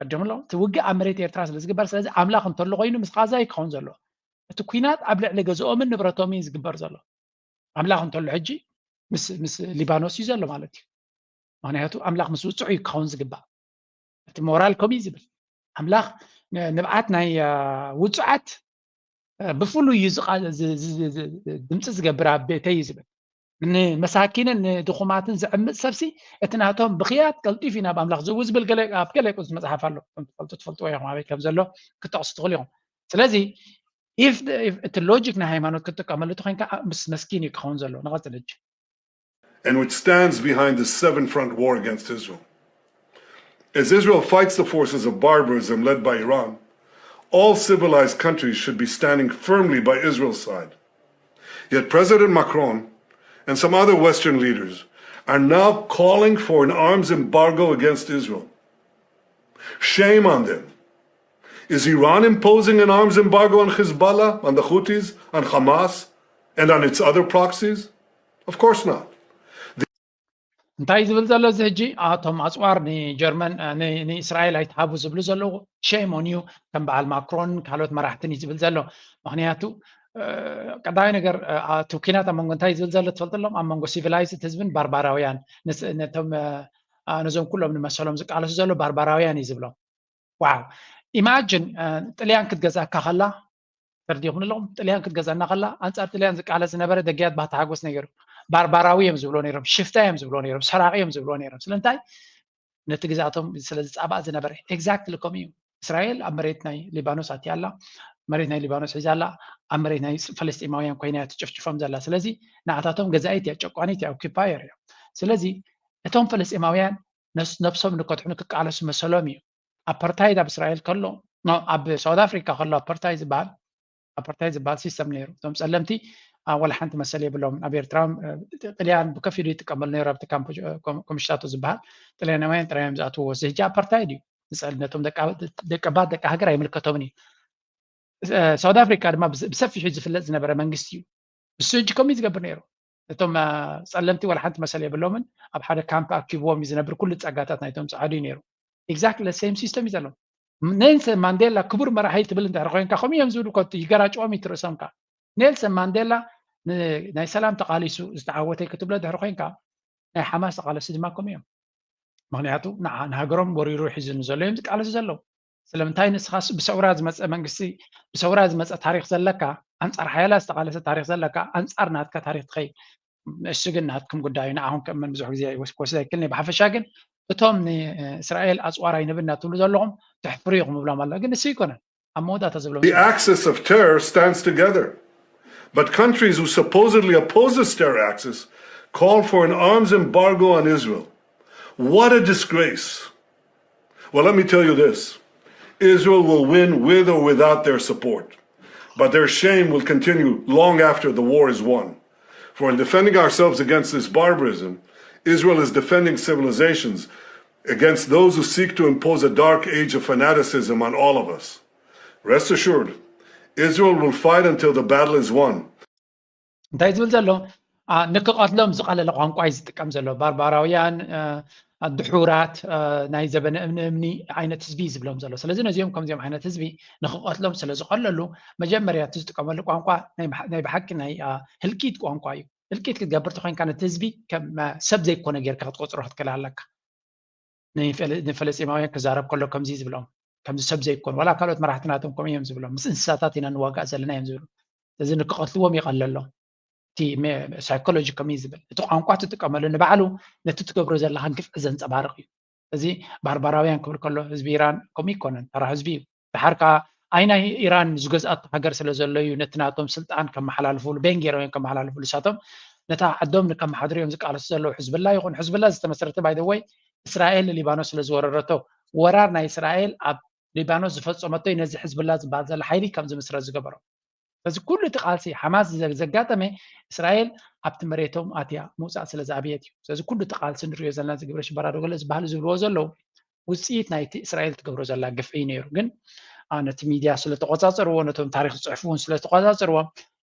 ቀደምሎ እቲ ውግእ ኣብ መሬት ኤርትራ ስለ ዝግበር፣ ስለዚ ኣምላኽ እንተሎ ኮይኑ ምስ ቃዛ እዩ ክኸውን ዘሎ። እቲ ኩናት ኣብ ልዕሊ ገዝኦምን ንብረቶምን እዩ ዝግበር ዘሎ። ኣምላኽ እንተሎ ሕጂ ምስ ምስ ሊባኖስ እዩ ዘሎ ማለት እዩ። ምክንያቱ ኣምላኽ ምስ ውፅዑ እዩ ክኸውን ዝግባእ። እቲ ሞራል ከምኡ እዩ ዝብል። ኣምላኽ ንብዓት ናይ ውፁዓት ብፍሉይ እዩ ድምፂ ዝገብር ኣብ ቤተይ እዩ ዝብል። ንመሳኪንን ንድኹማትን ዝዕምፅ ሰብሲ እቲ ናቶም ብኽያት ቀልጢፉ ናብ ኣምላኽ ዝእዊ ዝብል ኣብ ገለ ቅዱስ መፅሓፍ ኣሎ። ትፈልጡ ትፈልጥዎ ኢኹም ኣበይ ከም ዘሎ ክትጠቕሱ ትኽእሉ ኢኹም። ስለዚ እቲ ሎጂክ ናይ ሃይማኖት ክትጥቀመሉ እቲ ኮይንካ ምስ መስኪን እዩ ክኸውን ዘሎ። ንቐፅል ሕጂ and which stands behind the seven front war against Israel. As Israel fights the forces of barbarism led by Iran, all civilized countries should be standing firmly by Israel's side. Yet President Macron and some other Western leaders are now calling for an arms embargo against Israel. Shame on them. Is Iran imposing an arms embargo on Hezbollah, on the Houthis, on Hamas, and on its other proxies? Of course not. እንታይ ዝብል ዘሎ እዚ ሕጂ? ኣቶም ኣፅዋር ንጀርመን ንእስራኤል ኣይትሃቡ ዝብሉ ዘለዉ። ሼም ኦን ዩ። ከም በዓል ማክሮን ካልኦት መራሕትን እዩ ዝብል ዘሎ። ምክንያቱ ቀዳማይ ነገር እቲ ኩናት ኣብ መንጎ እንታይ ዝብል ዘሎ ትፈልጥሎም? ኣብ መንጎ ሲቪላይዝድ ህዝብን ባርባራውያን፣ ነቶም ነዞም ኩሎም ንመሰሎም ዝቃለሱ ዘሎ ባርባራውያን እዩ ዝብሎም። ዋው ኢማጅን ጥልያን ክትገዛካ ከላ ተርዲኹም ኣለኹም። ጥልያን ክትገዛና ከላ ኣንጻር ጥልያን ዝቃለስ ዝነበረ ደግያት ባህታ ሓጎስ ነይሩ። ባርባራዊ እዮም ዝብሎ ነይሮም፣ ሽፍታ እዮም ዝብሎ ነይሮም፣ ሰራቂ እዮም ዝብሎ ነይሮም። ስለምንታይ? ነቲ ግዛቶም ስለ ዝጻባእ ዝነበረ። ኤግዛክትሊ ከምኡ እዩ። እስራኤል ኣብ መሬት ናይ ሊባኖስ ኣትያ ኣላ፣ መሬት ናይ ሊባኖስ ሒዛ ኣላ፣ ኣብ መሬት ናይ ፈለስጢማውያን ኮይና እያ ትጭፍጭፎም ዘላ። ስለዚ ንኣታቶም ገዛኢት እያ፣ ጨቋኒት እያ፣ ኦኪፓየር እያ። ስለዚ እቶም ፈለስጢማውያን ነብሶም ንከድሕኑ ክቃለሱ መሰሎም እዩ። ኣፓርታይድ ኣብ እስራኤል ከሎ ኣብ ሳውት ኣፍሪካ ከሎ ኣፓርታይድ ዝበሃል ኣፓርታይድ ዝበሃል ሲስተም ነይሩ። እቶም ፀለምቲ ወላ ሓንቲ መሰል የብሎም። ኣብ ኤርትራ ጥልያን ብከፊሉ ይጥቀመሉ ነይሩ። ኣብቲ ካምፕ ኮምሽታቶ ዝበሃል ጥልያናውያን ጥራይ እዮም ዝኣትውዎ። እዚ ሕጂ ኣፓርታይድ እዩ። ነቶም ደቀባት ደቂ ሃገር ኣይምልከቶምን እዩ። ሳውት ኣፍሪካ ድማ ብሰፊሑ ዝፍለጥ ዝነበረ መንግስቲ እዩ። ንሱ ሕጂ ከምኡ ዝገብር ነይሩ። እቶም ፀለምቲ ዋላ ሓንቲ መሰል የብሎምን። ኣብ ሓደ ካምፕ ኣኪብዎም እዩ ዝነብር። ኩሉ ፀጋታት ናይቶም ፀዓዱ እዩ ነይሩ። ኤግዛክትሊ ሴም ሲስተም እዩ ዘሎ። ኔልሰን ማንዴላ ክቡር መራሒ ትብል እንድሕር ኮይንካ ከምኡ እዮም ዝብሉ ኮ ይገራጭዎም እዩ ርእሶም። ከ ኔልሰን ማንዴላ ናይ ሰላም ተቃሊሱ ዝተዓወተ ክትብሎ ድሕሪ ኮይንካ ናይ ሓማስ ተቃለሲ ድማ ከምኡ እዮም። ምክንያቱ ንሃገሮም ወሪሩ ሒዙ ንዘሎ እዮም ዝቃለሱ ዘለዉ። ስለምንታይ ንስኻስ ብሰውራ ዝመፀ መንግስቲ ብሰውራ ዝመፀ ታሪክ ዘለካ ኣንፃር ሓያላ ዝተቃለሰ ታሪክ ዘለካ ኣንፃር ናትካ ታሪክ ትኸይድ። ንእሱ ግን ናትኩም ጉዳይ እዩ። ንዓኹም ከእምን ብዙሕ ግዜ ክወስድ ኣይክልን። ብሓፈሻ ግን እቶም ንእስራኤል ኣፅዋር ኣይንህብን እናትብሉ ዘለኹም ተሕፍሩ ኢኹም እብሎም ኣሎ። ግን እሱ ኣይኮነን ኣብ መወዳእታ ዝብሎም The axis of terror stands together. But countries who supposedly oppose this terror axis call for an arms embargo on Israel. What a disgrace. Well, let me tell you this. Israel will win with or without their support. But their shame will continue long after the war is won. For in defending ourselves against this barbarism, Israel is defending civilizations against those who seek to impose a dark age of fanaticism on all of us. Rest assured, Israel will fight until the battle is won. እንታይ ዝብል ዘሎ? ንክቐትሎም ዝቐለለ ቋንቋ እዩ ዝጥቀም ዘሎ። ባርባራውያን፣ ድሑራት፣ ናይ ዘበነ እምኒ እምኒ ዓይነት ህዝቢ እዩ ዝብሎም ዘሎ። ስለዚ ነዚኦም ከምዚኦም ዓይነት ህዝቢ ንክቐትሎም ስለ ዝቐለሉ መጀመርያ እቲ ዝጥቀመሉ ቋንቋ ናይ ብሓቂ ናይ ህልቂት ቋንቋ እዩ። ህልቂት ክትገብር ተኮይንካ ነቲ ህዝቢ ከም ሰብ ዘይኮነ ጌርካ ክትቆፅሮ ክትክእል ኣለካ። ንፈለስጢማውያን ክዛረብ ከሎ ከምዚ ዝብሎም ከምዚ ሰብ ዘይኮኑ ዋላ ካልኦት መራሕቲ ናቶም ከምኡ እዮም ዝብሎም። ምስ እንስሳታት ኢና ንዋጋእ ዘለና እዮም ዝብሉ። እዚ ንክቐትልዎም ይቐለሎም። እቲ ሳይኮሎጂ ከምኡ እዩ ዝብል። እቲ ቋንቋ ትጥቀመሉ ንባዕሉ ነቲ ትገብሮ ዘለኻን ግፍዒ ዘንፀባርቕ እዩ። እዚ ባርባራውያን ክብል ከሎ ህዝቢ ኢራን ከምኡ ይኮነን፣ ተራ ህዝቢ እዩ። ድሓር ከዓ ኣይ ናይ ኢራን ዝገዝኣቶ ሃገር ስለ ዘሎ እዩ ነቲ ናቶም ስልጣን ከመሓላልፉሉ ቤን ገይሮም እዮም ከመሓላልፉሉ። ንሳቶም ነታ ዓዶም ንከመሓድሩ እዮም ዝቃለሱ ዘለዉ። ሕዝብላ ይኹን ሕዝብላ ዝተመስረተ ባይ ወይ እስራኤል ንሊባኖስ ስለ ዝወረረቶ ወራር ናይ እስራኤል ኣብ ሊባኖስ ዝፈፀመቶ እዩ ነዚ ሕዝብላ ዝበሃል ዘሎ ሓይሊ ከም ዝምስረት ዝገበሮ። ስለዚ ኩሉ እቲ ቃልሲ ሓማስ ዘጋጠመ እስራኤል ኣብቲ መሬቶም ኣትያ ምውፃእ ስለ ዝኣብየት እዩ። ስለዚ ኩሉ እቲ ቃልሲ ንሪኦ ዘለና ግብረ ሽበራ ዶ ገለ ዝበሃሉ ዝብልዎ ዘለዉ ውፅኢት ናይቲ እስራኤል ትገብሮ ዘላ ግፍዒ ነይሩ። ግን ነቲ ሚድያ ስለተቆፃፀርዎ፣ ነቶም ታሪክ ዝፅሕፉ እውን ስለተቆፃፀርዎ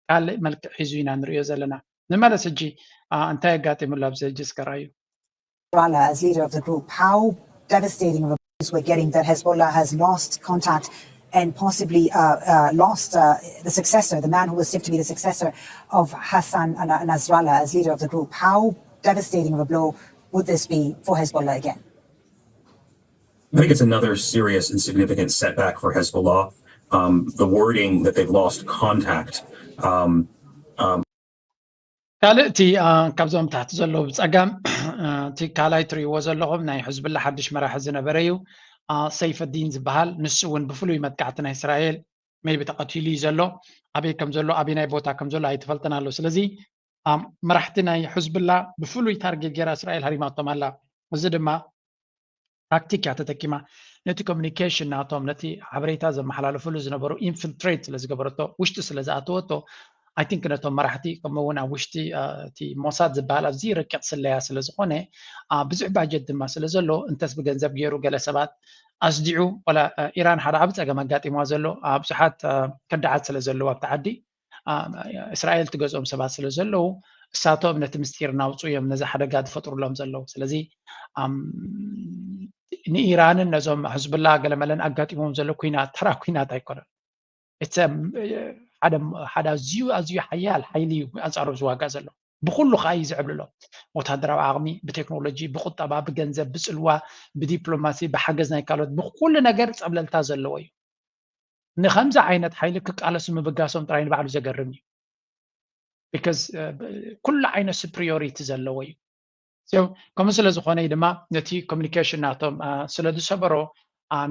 ካልእ መልክዕ ሒዙ ኢና ንሪኦ ዘለና። ንመለስ ሕጂ እንታይ ኣጋጢሙላ ኣብዚ ሕጂ እስከ ራዩ። Nasrallah as leader of the group, how devastating of abuse we're getting that Hezbollah has lost contact and possibly uh, uh, lost uh, the successor, the man who was said to be the successor of Hassan Nasrallah as leader of the group. How devastating of a blow would this be for Hezbollah again? I think it's another serious and significant setback for Hezbollah. Um, the wording that they've lost contact. Um, um, ካልእ እቲ ካብዞም ታሕቲ ዘለዉ ብፀጋም እቲ ካልኣይ ትርእይዎ ዘለኹም ናይ ሕዝብላ ሓድሽ መራሒ ዝነበረ እዩ። ሰይፈዲን ዝበሃል፣ ንሱ እውን ብፍሉይ መጥቃዕቲ ናይ እስራኤል maybe ተቐቲሉ እዩ ዘሎ። ኣበይ ከም ዘሎ ኣበይ ናይ ቦታ ከም ዘሎ ኣይተፈልጠን ኣሎ። ስለዚ መራሕቲ ናይ ሕዝብላ ብፍሉይ ታርጌት ገይራ እስራኤል ሃሪማቶም ኣላ። እዚ ድማ ታክቲክ እያ ተጠቂማ። ነቲ ኮሚኒኬሽን ናቶም ነቲ ሓበሬታ ዘመሓላልፍሉ ዝነበሩ ኢንፊልትሬት ስለ ዝገበረቶ፣ ውሽጢ ስለ ዝኣተወቶ፣ ኣይ ቲንክ ነቶም መራሕቲ ከምኡ እውን ኣብ ውሽጢ እቲ ሞሳድ ዝበሃል ኣዝዩ ረቂቕ ስለያ ስለ ዝኾነ ብዙሕ ባጀት ድማ ስለ ዘሎ እንተስ ብገንዘብ ገይሩ ገለ ሰባት ኣስዲዑ ወላ ኢራን ሓደ ዓቢ ጸገም ኣጋጢምዋ ዘሎ ብዙሓት ከዳዓት ስለ ዘለዉ ኣብቲ ዓዲ እስራኤል ትገዝኦም ሰባት ስለ ዘለዉ እሳቶም ነቲ ምስጢር ናውፁ እዮም ነዚ ሓደጋ ዝፈጥሩሎም ዘለዉ። ስለዚ ንኢራንን ነዞም ሕዝብላ ገለመለን ኣጋጢሞም ዘሎ ኩናት ተራ ኩናት ኣይኮነን። ሓደ ኣዝዩ ኣዝዩ ሓያል ሓይሊ እዩ ኣንፃሮም ዝዋጋእ ዘሎ። ብኩሉ ከዓ እዩ ዝዕብልሎም። ወታደራዊ ዓቕሚ፣ ብቴክኖሎጂ፣ ብቁጠባ፣ ብገንዘብ፣ ብፅልዋ፣ ብዲፕሎማሲ፣ ብሓገዝ ናይ ካልኦት፣ ብኩሉ ነገር ፀብለልታ ዘለዎ እዩ። ንከምዚ ዓይነት ሓይሊ ክቃለሱ ምብጋሶም ጥራይ ንባዕሉ ዘገርም እዩ። because ኩሉ ዓይነት superiority ዘለዎ እዩ። ከምኡ ስለ ዝኾነ ድማ ነቲ ኮሚኒኬሽን ናቶም ስለ ዝሰበሮ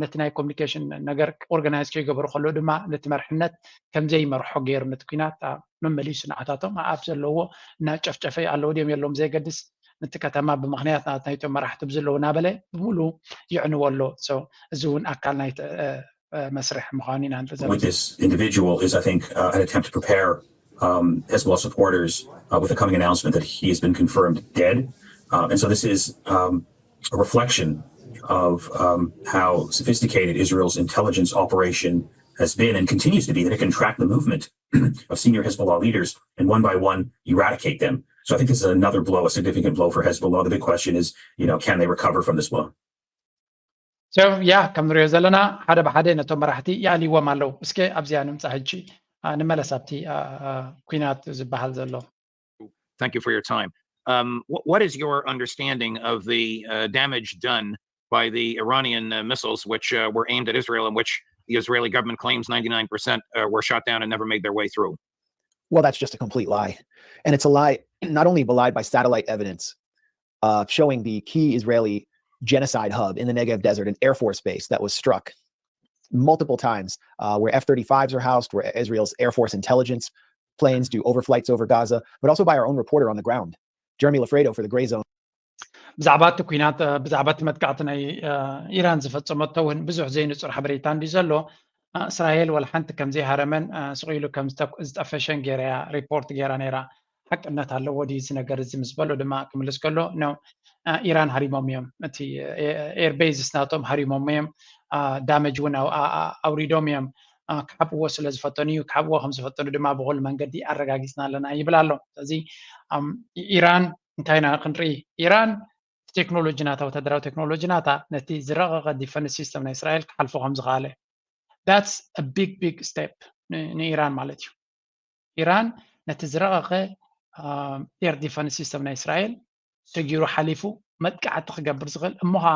ነቲ ናይ ኮሚኒኬሽን ነገር ኦርጋናይዝ ከይገበሩ ከለዉ ድማ ነቲ መርሕነት ከምዘይመርሖ ገይሩ ነቲ ኩናት መመሊሱ ንዓታቶም ኣብ ዘለዎ እናጨፍጨፈ ኣለዉ ድዮም የለዎም ዘይገድስ ነቲ ከተማ ብምኽንያት ናይቶም መራሕቲ ብዘለዉ እናበለ ብምሉ ይዕንዎ ኣሎ። እዚ እውን ኣካል ናይ መስርሕ ምዃኑ ኢና ንርኢ ዘለና። With this individual is, I think, uh, an attempt to prepare um, Hezbollah supporters uh, with the coming announcement that he has been confirmed dead. Uh, and so this is um, a reflection of um, how sophisticated Israel's intelligence operation has been and continues to be, that it can track the movement of senior Hezbollah leaders and one by one eradicate them. So I think this is another blow, a significant blow for Hezbollah. The big question is, you know, can they recover from this blow? So yeah, ከም ንሪኦ ዘለና ሓደ ብሓደ ነቶም መራሕቲ ይኣልይዎም ኣለዉ። እስከ ኣብዚኣ ንምፃእ ሕጂ ንመለስ ኣብቲ ኩናት ዝበሃል ዘሎ። Thank you for your time. Um, what, what is your understanding of the uh, damage done by the Iranian uh, missiles, which uh, were aimed at Israel and which the Israeli government claims ninety-nine percent uh, were shot down and never made their way through? Well, that's just a complete lie. And it's a lie not only belied by satellite evidence uh, showing the key Israeli genocide hub in the Negev desert, an Air Force base that was struck multiple times, uh, where F thirty-fives are housed, where Israel's Air Force intelligence planes do overflights over Gaza, but also by our own reporter on the ground, Jeremy Lafredo for the Gray Zone. ብዛዕባ እቲ ኩናት ብዛዕባ እቲ መጥቃዕቲ ናይ ኢራን ዝፈፀመቶ እውን ብዙሕ ዘይንፁር ሓበሬታ እንዲ ዘሎ እስራኤል ወላ ሓንቲ ከም ዘይሃረመን ስቕ ኢሉ ከም ዝጠፈሸን ገይራ እያ ሪፖርት ገይራ ነይራ። ሓቅነት ኣለዎ ድዩ እዚ ነገር እዚ ምስ በሎ ድማ ክምልስ ከሎ ኢራን ሃሪሞም እዮም። እቲ ኤርቤዝስ ናቶም ሃሪሞም እዮም። ዳመጅ እውን ኣውሪዶም እዮም። ክሓብዎ ስለ ዝፈተኑ እዩ። ክሓብዎ ከም ዝፈተኑ ድማ ብኩሉ መንገዲ ኣረጋጊፅና ኣለና ይብል ኣሎ። ስለዚ ኢራን እንታይ ኢና ክንርኢ? ኢራን ቴክኖሎጂ ናታ፣ ወታደራዊ ቴክኖሎጂ ናታ ነቲ ዝረቐቐ ዲፈንስ ሲስተም ናይ እስራኤል ክሓልፎ ከም ዝኸኣለ that's a big big step ንኢራን ማለት እዩ። ኢራን ነቲ ዝረቐቐ air defense system ናይ እስራኤል ሰጊሩ ሓሊፉ መጥቃዕቲ ክገብር ዝኽእል እሞ ኸዓ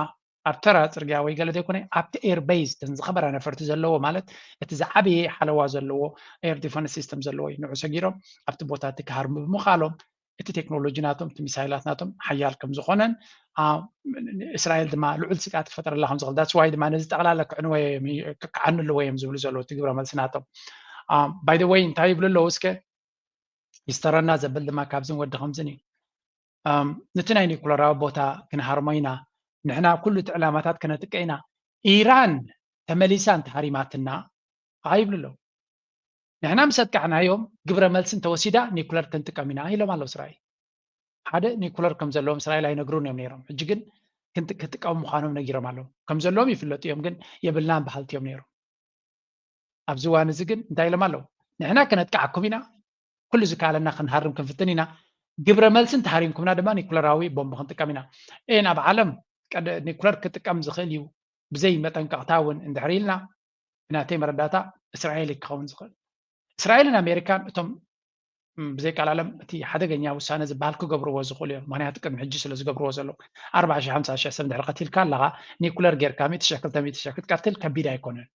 ኣብ ተራ ፅርግያ ወይ ገለ ዘይኮነ ኣብቲ air base ተን ዝኸበራ ነፈርቲ ዘለዎ ማለት እቲ ዝዓበየ ሓለዋ ዘለዎ air defense system ዘለዎ እዩ። ንዑ ሰጊሮም ኣብቲ ቦታ እቲ ክሃርሙ ብምኻሎም እቲ ቴክኖሎጂ ናቶም እቲ ሚሳይላት ናቶም ሓያል ከም ዝኾነን እስራኤል ድማ ልዑል ስግኣት ክፈጥረላ ከም ዝኽእል that's why ድማ ነዚ ጠቕላላ ክዕንዎ ክዓኑ ኣለዎ እዮም ዝብሉ ዘለዉ እቲ ግብረ መልሲ ናቶም። By the way እንታይ ይብሉ ኣለዉ እስከ ይስተረና ዘብል ድማ ካብዝን ወዲ ከምዝን እዩ። ነቲ ናይ ኒኩለራዊ ቦታ ክንሃርሞ ኢና። ንሕና ኩሉ እቲ ዕላማታት ክነጥቀ ኢና። ኢራን ተመሊሳ እንተሃሪማትና ከዓ ይብሉ ኣለዉ። ንሕና ምስ ኣጥቃዕናዮም ግብረ መልሲ እንተወሲዳ ኒኩለር ክንጥቀም ኢና ኢሎም ኣለዉ እስራኤል። ሓደ ኒኩለር ከም ዘለዎም እስራኤል ኣይነግሩን እዮም ነይሮም። ሕጂ ግን ክንጥ- ክጥቀሙ ምዃኖም ነጊሮም ኣለዉ። ከም ዘለዎም ይፍለጡ እዮም፣ ግን የብልናን በሃልቲ እዮም ነይሮም። ኣብዚ እዋን እዚ ግን እንታይ ኢሎም ኣለዉ? ንሕና ክነጥቃዓኩም ኢና፣ ኩሉ ዝከኣለና ክንሃርም ክንፍትን ኢና። ግብረ መልሲ እንተሃሪምኩምና ድማ ኒኩለራዊ ቦምብ ክንጥቀም ኢና። ኤን ኣብ ዓለም ቀደ ኒኩለር ክጥቀም ዝኽእል እዩ ብዘይ መጠንቀቕታ እውን እንድሕር ኢልና፣ ብናተይ መረዳእታ እስራኤል እዩ ክኸውን ዝኽእል። እስራኤልን ኣሜሪካን እቶም ም፣ ብዘይቃል ዓለም እቲ ሓደገኛ ውሳነ ዝበሃል ክገብርዎ ዝኽእሉ እዮም። ምኽንያቱ ቅድሚ ሕጂ ስለ ዝገብርዎ ዘለዉ። ኣርባዓ ሺሕ፣ ሓምሳ ሺሕ ሰብ እንድሕር ቀቲልካ ኣለኻ፣ ኒኩለር ጌርካ ሚእቲ ሺሕ፣ ክልተ ሚእቲ ሺሕ ክትቀትል ከቢድ ኣይኮነን።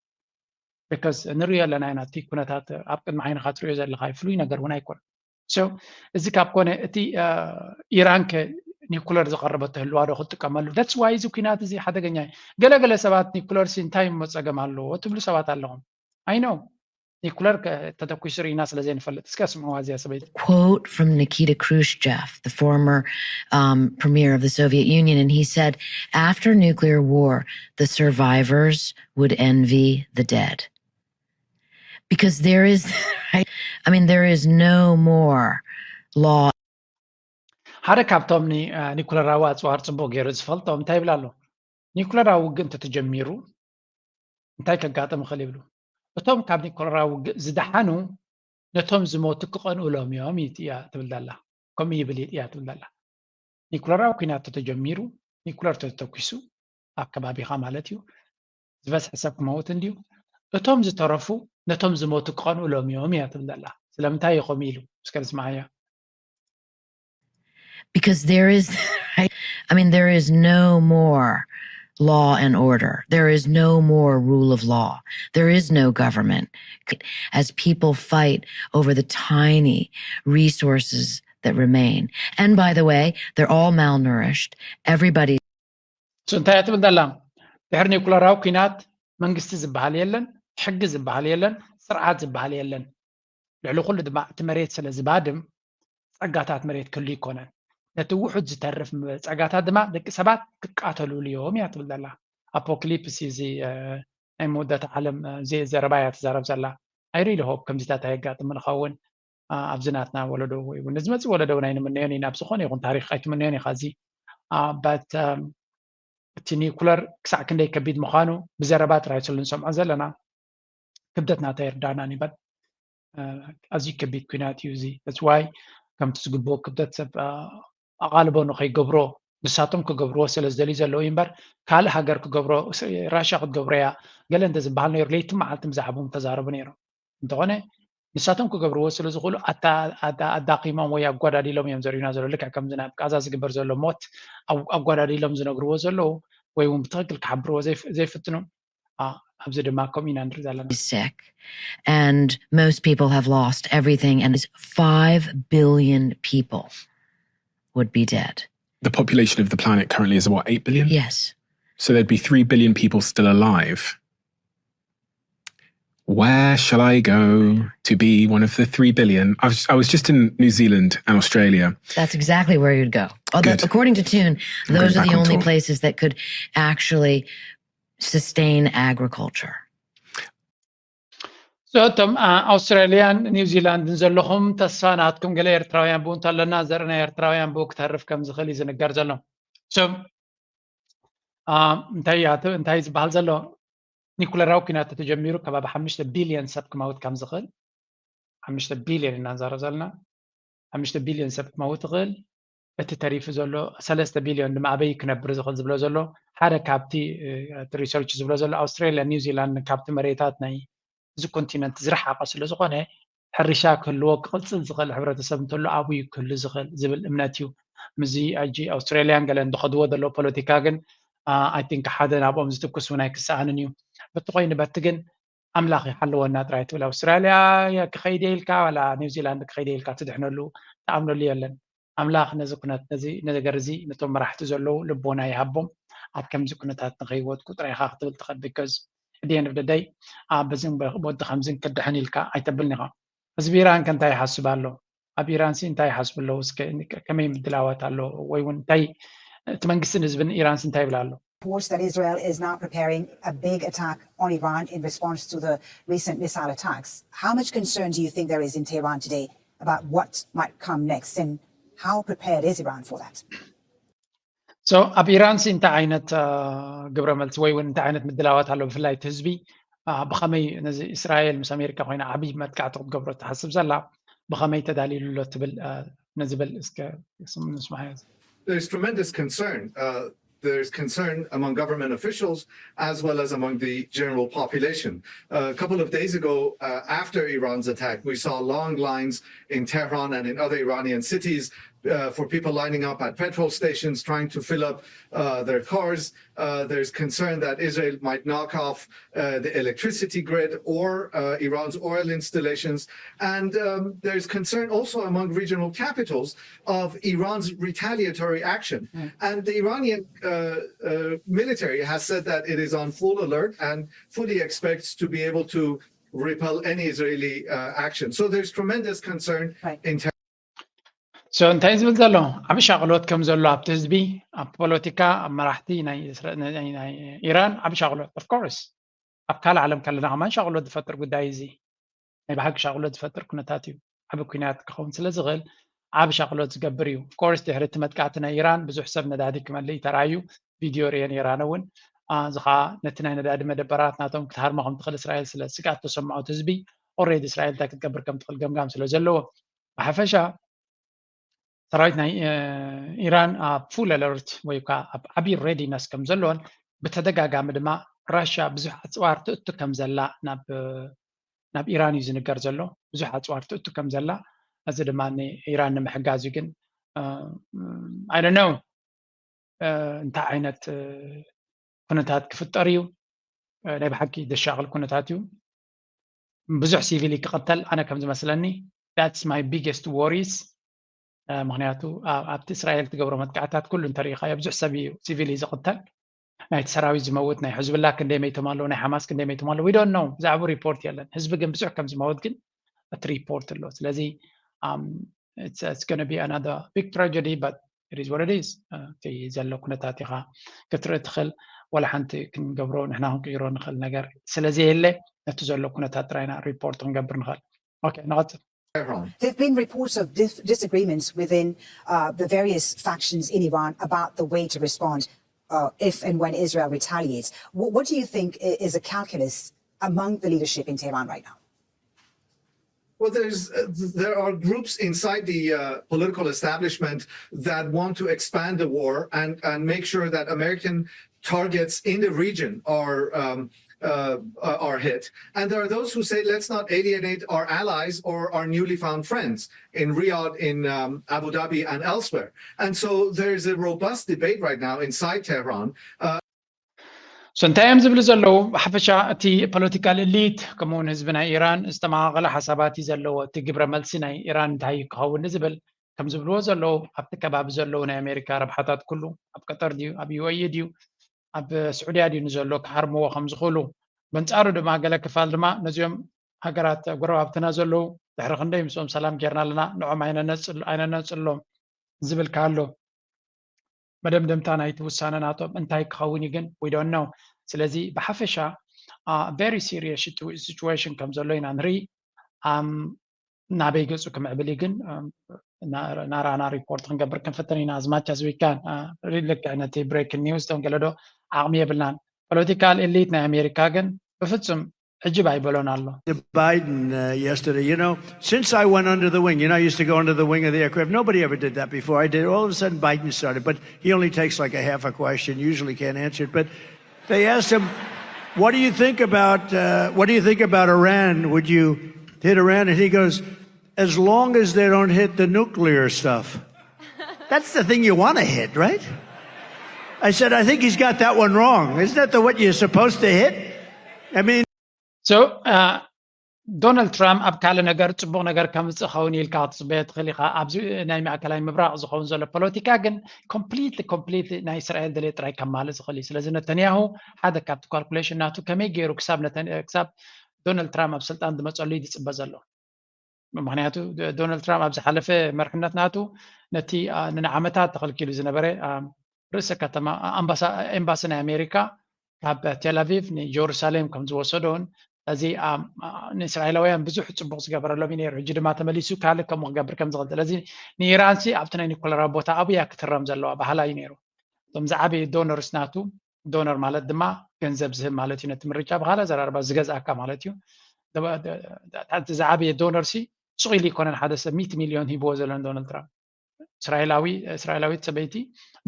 ቢካዝ ንሪኦ ኣለና ኢና፣ እቲ ኩነታት ኣብ ቅድሚ ዓይንኻ ትሪኦ ዘለኻ እዩ፣ ፍሉይ ነገር እውን ኣይኮነን። So እዚ ካብ ኮነ እቲ አ፣ ኢራን ከ ኒኩለር ዝቐረበቶ ህልዋ ዶ ክትጥቀመሉ? That's why እዚ ኩናት እዚ ሓደገኛ እዩ። ገለገለ ሰባት ኒኩለር ሲ እንታይ እሞ ጸገም ኣለዎ ትብሉ ሰባት ኣለኹም። I know ኒኩለር ከ- ተተኩሱ ርኢና ስለ ዘይንፈልጥ። እስከ ስምዕዋ እዚኣ ሰበይቲ። Quote from Nikita Khrushchev, the former um, premier of the Soviet Union, and he said, after nuclear war, the survivors would envy the dead. Because there is, I mean, there is no more law. ሓደ ካብቶም ኒ- አ፣ ኒኩለራዊ ኣፅዋር ፅቡቅ ገይሩ ዝፈልጦም እንታይ ይብል ኣሎ? ኒኩለራዊ ውግእ እንተተጀሚሩ እንታይ ከጋጥም ይኽእል ይብሉ? እቶም ካብ ኒኩለራዊ ውግእ ዝደሓኑ ነቶም ዝሞቱ ክቐንኡሎም እዮም እዩ እያ ትብል ዘላ። ከምኡ ይብል እዩ እያ ትብል ዘላ። ኒኩለራዊ ኩናት ተተጀሚሩ፣ ኒኩለር ተተተኪሱ ኣብ ከባቢኻ ማለት እዩ፣ ዝበዝሐ ሰብ ክመውት እንድዩ። እቶም ዝተረፉ ነቶም ዝሞቱ ክቐንኡሎም እዮም እያ ትብል ዘላ። ስለምንታይ እዩ ከምኡ ኢሉ? እስከ ንስማዓያ። Because there is, I mean, there is no more law and order. There is no more rule of law. There is no government. As people fight over the tiny resources that remain. And by the way, they're all malnourished. Everybody እሱ እንታይ እያ ትብል ዘላ? ድሕሪ ኒኩለራዊ ኩናት መንግስቲ ዝበሃል የለን፣ ሕጊ ዝበሃል የለን፣ ስርዓት ዝበሃል የለን። ልዕሊ ኩሉ ድማ እቲ መሬት ስለ ዝባድም ጸጋታት መሬት ክህሉ ይኮነን። ነቲ ውሑድ ዝተርፍ ም- ጸጋታት ድማ ደቂ ሰባት ክቃተሉሉ እዮም እያ ትብል ዘላ። ኣፖክሊፕስ እዚ እ፣ ናይ መወዳእታ ዓለም እ፣ ዘ- ዘረባ እያ ትዛረብ ዘላ። I really hope ከምዚታት ኣየጋጥም ንኸውን እ፣ ኣብዚ ናትና ወለዶ ወይ እውን ንዝመጽእ ወለዶ እውን ኣይንምነዮን ኢና። ኣብ ዝኾነ ይኹን ታሪኽ ኣይትምነዮን ኢኻ። እዚ እ፣ but እ፣ እቲ ኒኩለር ክሳዕ ክንደይ ከቢድ ምዃኑ ብዘረባ ጥራይ ስለ ንሰምዖ ዘለና ክብደት ናታ ይርዳና ይበል። እ፣ ኣዝዩ ከቢድ ኩናት እዩ እዚ። That's why ከምቲ ዝግብኦ ክብደት ሰብ እ፣ ኣቓልቦ ንኸይገብሮ ንሳቶም ክገብርዎ ስለ ዝደልዩ ዘለዉ እዩ እምበር ካልእ ሃገር ክገብሮ ስ- ራሽያ ክትገብሮ እያ ገለ እንተ ዝበሃል ነይሩ ለይቲ መዓልቲ ብዛዕባኦም ተዛረቡ ነይሮም። እንተኾነ ንሳቶም ክገብርዎ ስለ ዝኽእሉ ኣታ- ኣዳ- ኣዳኺሞም ወይ ኣጓዳዲሎም እዮም ዘርእዩና ዘሎ። ልክዕ ከምዚ ናብ ቃዛ ዝግበር ዘሎ ሞት ኣብ- ኣጓዳዲሎም ዝነግርዎ ዘለዉ ወይ እውን ብትኽክል ክሓብርዎ ዘይፍ- ዘይፍትኑ ኣ፣ ኣብዚ ድማ ከምኡ ኢና ንርኢ ዘለና። Is sick. And most people have lost everything, and it's five billion people would be dead. The population of the planet currently is what, eight billion? Yes. So there'd be three billion people still alive. Where shall I go to be one of the three billion? I was, I was just in New Zealand and Australia. That's exactly where you'd go. Although, Good. According to Toon, I'm going those are back the on only tour. places that could actually sustain agriculture. So እቶም ኣ፣ ኣውስትራልያን ኒውዚላንድን ዘለኹም ተስፋ ናትኩም ገለ ኤርትራውያን ብኡ እንተለና ዘርኢ ናይ ኤርትራውያን ብኡ ክተርፍ ከም ዝኽእል እዩ ዝንገር ዘሎ። So ኣ፣ እንታይ እያ ት- እንታይ ዝበሃል ዘሎ? ኒኩለራዊ ኩናት ተጀሚሩ ከባቢ ሓሙሽተ ቢልዮን ሰብ ክመውት ከም ዝኽእል፣ ሓሙሽተ ቢልዮን ኢና ንዛረብ ዘለና። ሓሙሽተ ቢልዮን ሰብ ክመውት ይኽእል። እቲ ተሪፉ ዘሎ ሰለስተ ቢልዮን ድማ ኣበይ ክነብር ዝኽእል ዝብሎ ዘሎ ሓደ ካብቲ እ፣ እቲ ሪሰርች ዝብሎ ዘሎ ኣውስትራልያ ኒውዚላንድ ካብቲ መሬታት ናይ እዚ ኮንቲነንት ዝረሓቐ ስለ ዝኾነ ሕርሻ ክህልዎ ክቕፅል ዝኽእል ሕብረተሰብ እንተሎ ኣብኡ እዩ ክህሉ ዝኽእል ዝብል እምነት እዩ። ምስዚ ሕጂ ኣውስትራልያን ገለን ዝኸድዎ ዘለዉ ፖለቲካ ግን I think ሓደ ናብኦም ዝትኩስ እውን ኣይክሰኣንን እዩ። በቲ ኮይኑ በቲ ግን ኣምላኽ ይሓልወና ጥራይ ትብል ኣውስትራልያ ክኸይደ ኢልካ ዋላ ኒውዚላንድ ክኸይደ ኢልካ ትድሕነሉ ትኣምነሉ የለን። ኣምላኽ ነዚ ኩነት ነዚ ነገር እዚ ነቶም መራሕቲ ዘለዉ ልቦና ይሃቦም ኣብ ከምዚ ኩነታት ንኸይወድቁ ጥራይ ኢኻ ክትብል ትኽእል። Because at the end of the day በዝን ወዲ ከምዝን ክድሕን ኢልካ ኣይተብልን ኢኻ። ህዝቢ ኢራን ከ እንታይ ይሓስብ ኣሎ? ኣብ ኢራን ሲ እንታይ ይሓስቡ ኣለዉ? እስከ ከመይ ምድላዋት ኣሎ? ወይ እውን እንታይ እቲ መንግስትን ህዝብን ኢራን ሲ እንታይ ይብል ኣሎ? reports that Israel is now preparing a big attack on Iran in response to the recent missile attacks. How much concern do you think there is in Tehran today about what might come next, and how prepared is Iran for that? So ኣብ ኢራን ሲ እንታይ ዓይነት ግብረ መልሲ ወይ እውን እንታይ ዓይነት ምድላዋት ኣሎ? ብፍላይ እቲ ህዝቢ ብኸመይ ነዚ እስራኤል ምስ ኣሜሪካ ኮይና ዓብዪ መጥቃዕቲ ክትገብሮ ትሓስብ ዘላ ብኸመይ ተዳልዩሉ ኣሎ ትብል ንዝብል እስከ ንስማዕ። There's tremendous concern. Uh, there's concern among government officials as well as among the general population. Uh, a couple of days ago, uh, after Iran's attack, we saw long lines in Tehran and in other Iranian cities uh, for people lining up at petrol stations trying to fill up uh, their cars. Uh, there's concern that Israel might knock off uh, the electricity grid or uh, Iran's oil installations. And um, there's concern also among regional capitals of Iran's retaliatory action. Mm. And the Iranian uh, uh, military has said that it is on full alert and fully expects to be able to repel any Israeli uh, action. So there's tremendous concern right. in terms. So እንታይ ዝብል ዘሎ? ዓብ ሻቕሎት ከም ዘሎ ኣብቲ ህዝቢ፣ ኣብ ፖለቲካ፣ ኣብ መራሕቲ ናይ ኢራን ዓብ ሻቕሎት። Of course ኣብ ካልእ ዓለም ከለና ከማን ሻቕሎት ዝፈጥር ጉዳይ እዚ ናይ ብሓቂ ሻቕሎት ዝፈጥር ኩነታት እዩ። ዓብ ኩናት ክኸውን ስለ ዝኽእል ዓብ ሻቕሎት ዝገብር እዩ። Of course ድሕሪ እቲ መጥቃዕቲ ናይ ኢራን ብዙሕ ሰብ ነዳዲ ክመልእ ተራእዩ። ቪድዮ ርየ ነይራነ እውን እዚ ከዓ ነቲ ናይ ነዳዲ መደበራት ናቶም ክትሃርሞ ከም ትኽእል እስራኤል ስለ ስግኣት ተሰምዖ እቲ ህዝቢ already እስራኤል እንታይ ክትገብር ከም ትኽእል ገምጋም ስለ ዘለዎ ብሓፈሻ ሰራዊት ናይ ኢራን ኣብ full alert ወይ ከዓ ኣብ ዓብዪ readiness ከም ዘለዎን ብተደጋጋሚ ድማ ራሽያ ብዙሕ ኣፅዋር ትእቱ ከም ዘላ ናብ ናብ ኢራን እዩ ዝንገር ዘሎ። ብዙሕ ኣፅዋር ትእቱ ከም ዘላ እዚ ድማ ኢራን ንምሕጋዝ እዩ። ግን I don't know እንታይ ዓይነት ኩነታት ክፍጠር እዩ። ናይ ብሓቂ ዘሻቕል ኩነታት እዩ። ብዙሕ ሲቪል ክቕተል ኣነ ከም ዝመስለኒ that's my biggest worries። ምክንያቱ ኣብቲ እስራኤል ትገብሮ መጥቃዕታት ኩሉ እንተሪኢኻዮ ብዙሕ ሰብ እዩ ሲቪል እዩ ዝቕተል። ናይቲ ሰራዊት ዝመውት ናይ ሕዝብላ ክንደይ መይቶም ኣለዉ ናይ ሓማስ ክንደይ መይቶም ኣለዉ we don't know። ብዛዕባ ሪፖርት የለን። ህዝቢ ግን ብዙሕ ከም ዝመውት ግን እቲ ሪፖርት ኣሎ። ስለዚ it's going to be another big tragedy, but it is what it is። እቲ ዘሎ ኩነታት ኢኻ ክትርኢ ትኽእል። ዋላ ሓንቲ ክንገብሮ ንሕና ክንቅይሮ ንኽእል ነገር ስለዘየለ ነቲ ዘሎ ኩነታት ጥራይና ሪፖርት ክንገብር ንኽእል። Okay ንቐፅል። There have been reports of dis- disagreements within uh, the various factions in Iran about the way to respond uh, if and when Israel retaliates. What, what do you think is a calculus among the leadership in Tehran right now? Well, there's uh, there are groups inside the uh, political establishment that want to expand the war and and make sure that American targets in the region are um, uh, are hit. And there are those who say, let's not alienate our allies or our newly found friends in Riyadh, in um, Abu Dhabi, and elsewhere. And so there's a robust debate right now inside Tehran. Uh, so እንታይ እዮም ዝብሉ ዘለዉ? ብሓፈሻ እቲ ፖለቲካል ኤሊት ከምኡውን ህዝቢ ናይ ኢራን ዝተመቓቐለ ሓሳባት እዩ ዘለዎ። እቲ ግብረ መልሲ ናይ ኢራን እንታይ ክኸውን ዝብል ከም ዝብልዎ ዘለዉ ኣብቲ ከባቢ ዘለዉ ናይ ኣሜሪካ ረብሓታት ኩሉ ኣብ ቀጠር ድዩ ኣብ ዩ ኤ ኢ ድዩ ኣብ ስዑድያ ድዩ ንዘሎ ክሃርምዎ ከም ዝኽእሉ፣ በንጻሩ ድማ ገለ ክፋል ድማ ነዚኦም ሃገራት ጎረባብትና ዘለዉ ድሕሪ ክንደይ ምስኦም ሰላም ጌርና ኣለና ንዖም ኣይነነጽሎም ዝብል ኣሎ። መደምደምታ ናይቲ ውሳነ ናቶም እንታይ ክኸውን እዩ ግን we don't know። ስለዚ ብሓፈሻ very serious situation ከም ዘሎ ኢና ንርኢ። ናበይ ገጹ ክምዕብል እዩ ግን ናራና ሪፖርት ክንገብር ክንፍትን ኢና። As much as we can ልክዕ ነቲ breaking news ቶም ገለዶ ዓቕሚ የብልናን። ፖለቲካል ኤሊት ናይ ኣሜሪካ ግን ብፍጹም ዕጅብ ኣይበሎን ኣሎ። Biden uh, yesterday, you know, since I went under the wing, you know, I used to go under the wing of the aircraft. Nobody ever did that before. I did. All of a sudden, Biden started, but he only takes like a half a question, usually can't answer it. But they asked him, what do you think about uh, what do you think about Iran? Would you hit Iran? And he goes, as long as they don't hit the nuclear stuff. That's the thing you want to hit, right? I said, I think he's got that one wrong. Isn't that the what you're supposed to hit? I mean, so uh, ዶናልድ ትራምፕ ኣብ ካልእ ነገር ፅቡቕ ነገር ከምፅእ ኸውን ኢልካ ክትፅበዮ ትኽእል ኢኻ። ኣብዚ ናይ ማእከላይ ምብራቕ ዝኸውን ዘሎ ፖለቲካ ግን ኮምፕሊትሊ ኮምፕሊትሊ ናይ እስራኤል ድሌት ጥራይ ከማልእ ዝኽእል እዩ። ስለዚ ነተንያሁ ሓደ ካብቲ ካልኩሌሽን ናቱ ከመይ ገይሩ ክሳብ ክሳብ ዶናልድ ትራምፕ ኣብ ስልጣን ዝመፀሉ እዩ ዝፅበ ዘሎ። ምክንያቱ ዶናልድ ትራምፕ ኣብ ዝሓለፈ መርሕነት ናቱ ነቲ ንዓመታት ተኸልኪሉ ዝነበረ ርእሰ ከተማ ኣምባሳ ኤምባሲ ናይ ኣሜሪካ ካብ ቴል ኣቪቭ ንጀሩሳሌም ከም ዝወሰዶን እዚ ንእስራኤላውያን ብዙሕ ፅቡቅ ዝገበረሎም እዩ ነይሩ። ሕጂ ድማ ተመሊሱ ካልእ ከምኡ ክገብር ከም ዝኽእል። ስለዚ ንኢራን ሲ ኣብቲ ናይ ኒኩለራዊ ቦታ ኣብያ ክትረም ዘለዋ ባህላ እዩ ነይሩ። እቶም ዝዓበየ ዶነርስ ናቱ፣ ዶነር ማለት ድማ ገንዘብ ዝህብ ማለት እዩ። ነቲ ምርጫ ብኻልእ ኣዘራርባ ዝገዝኣካ ማለት እዩ። እቲ ዝዓበየ ዶነር ሲ ሱቕ ኢሉ ይኮነን ሓደ ሰብ ሚእቲ ሚልዮን ሂብዎ ዘሎ ንዶናልድ ትራምፕ። እስራኤላዊ እስራኤላዊት ሰበይቲ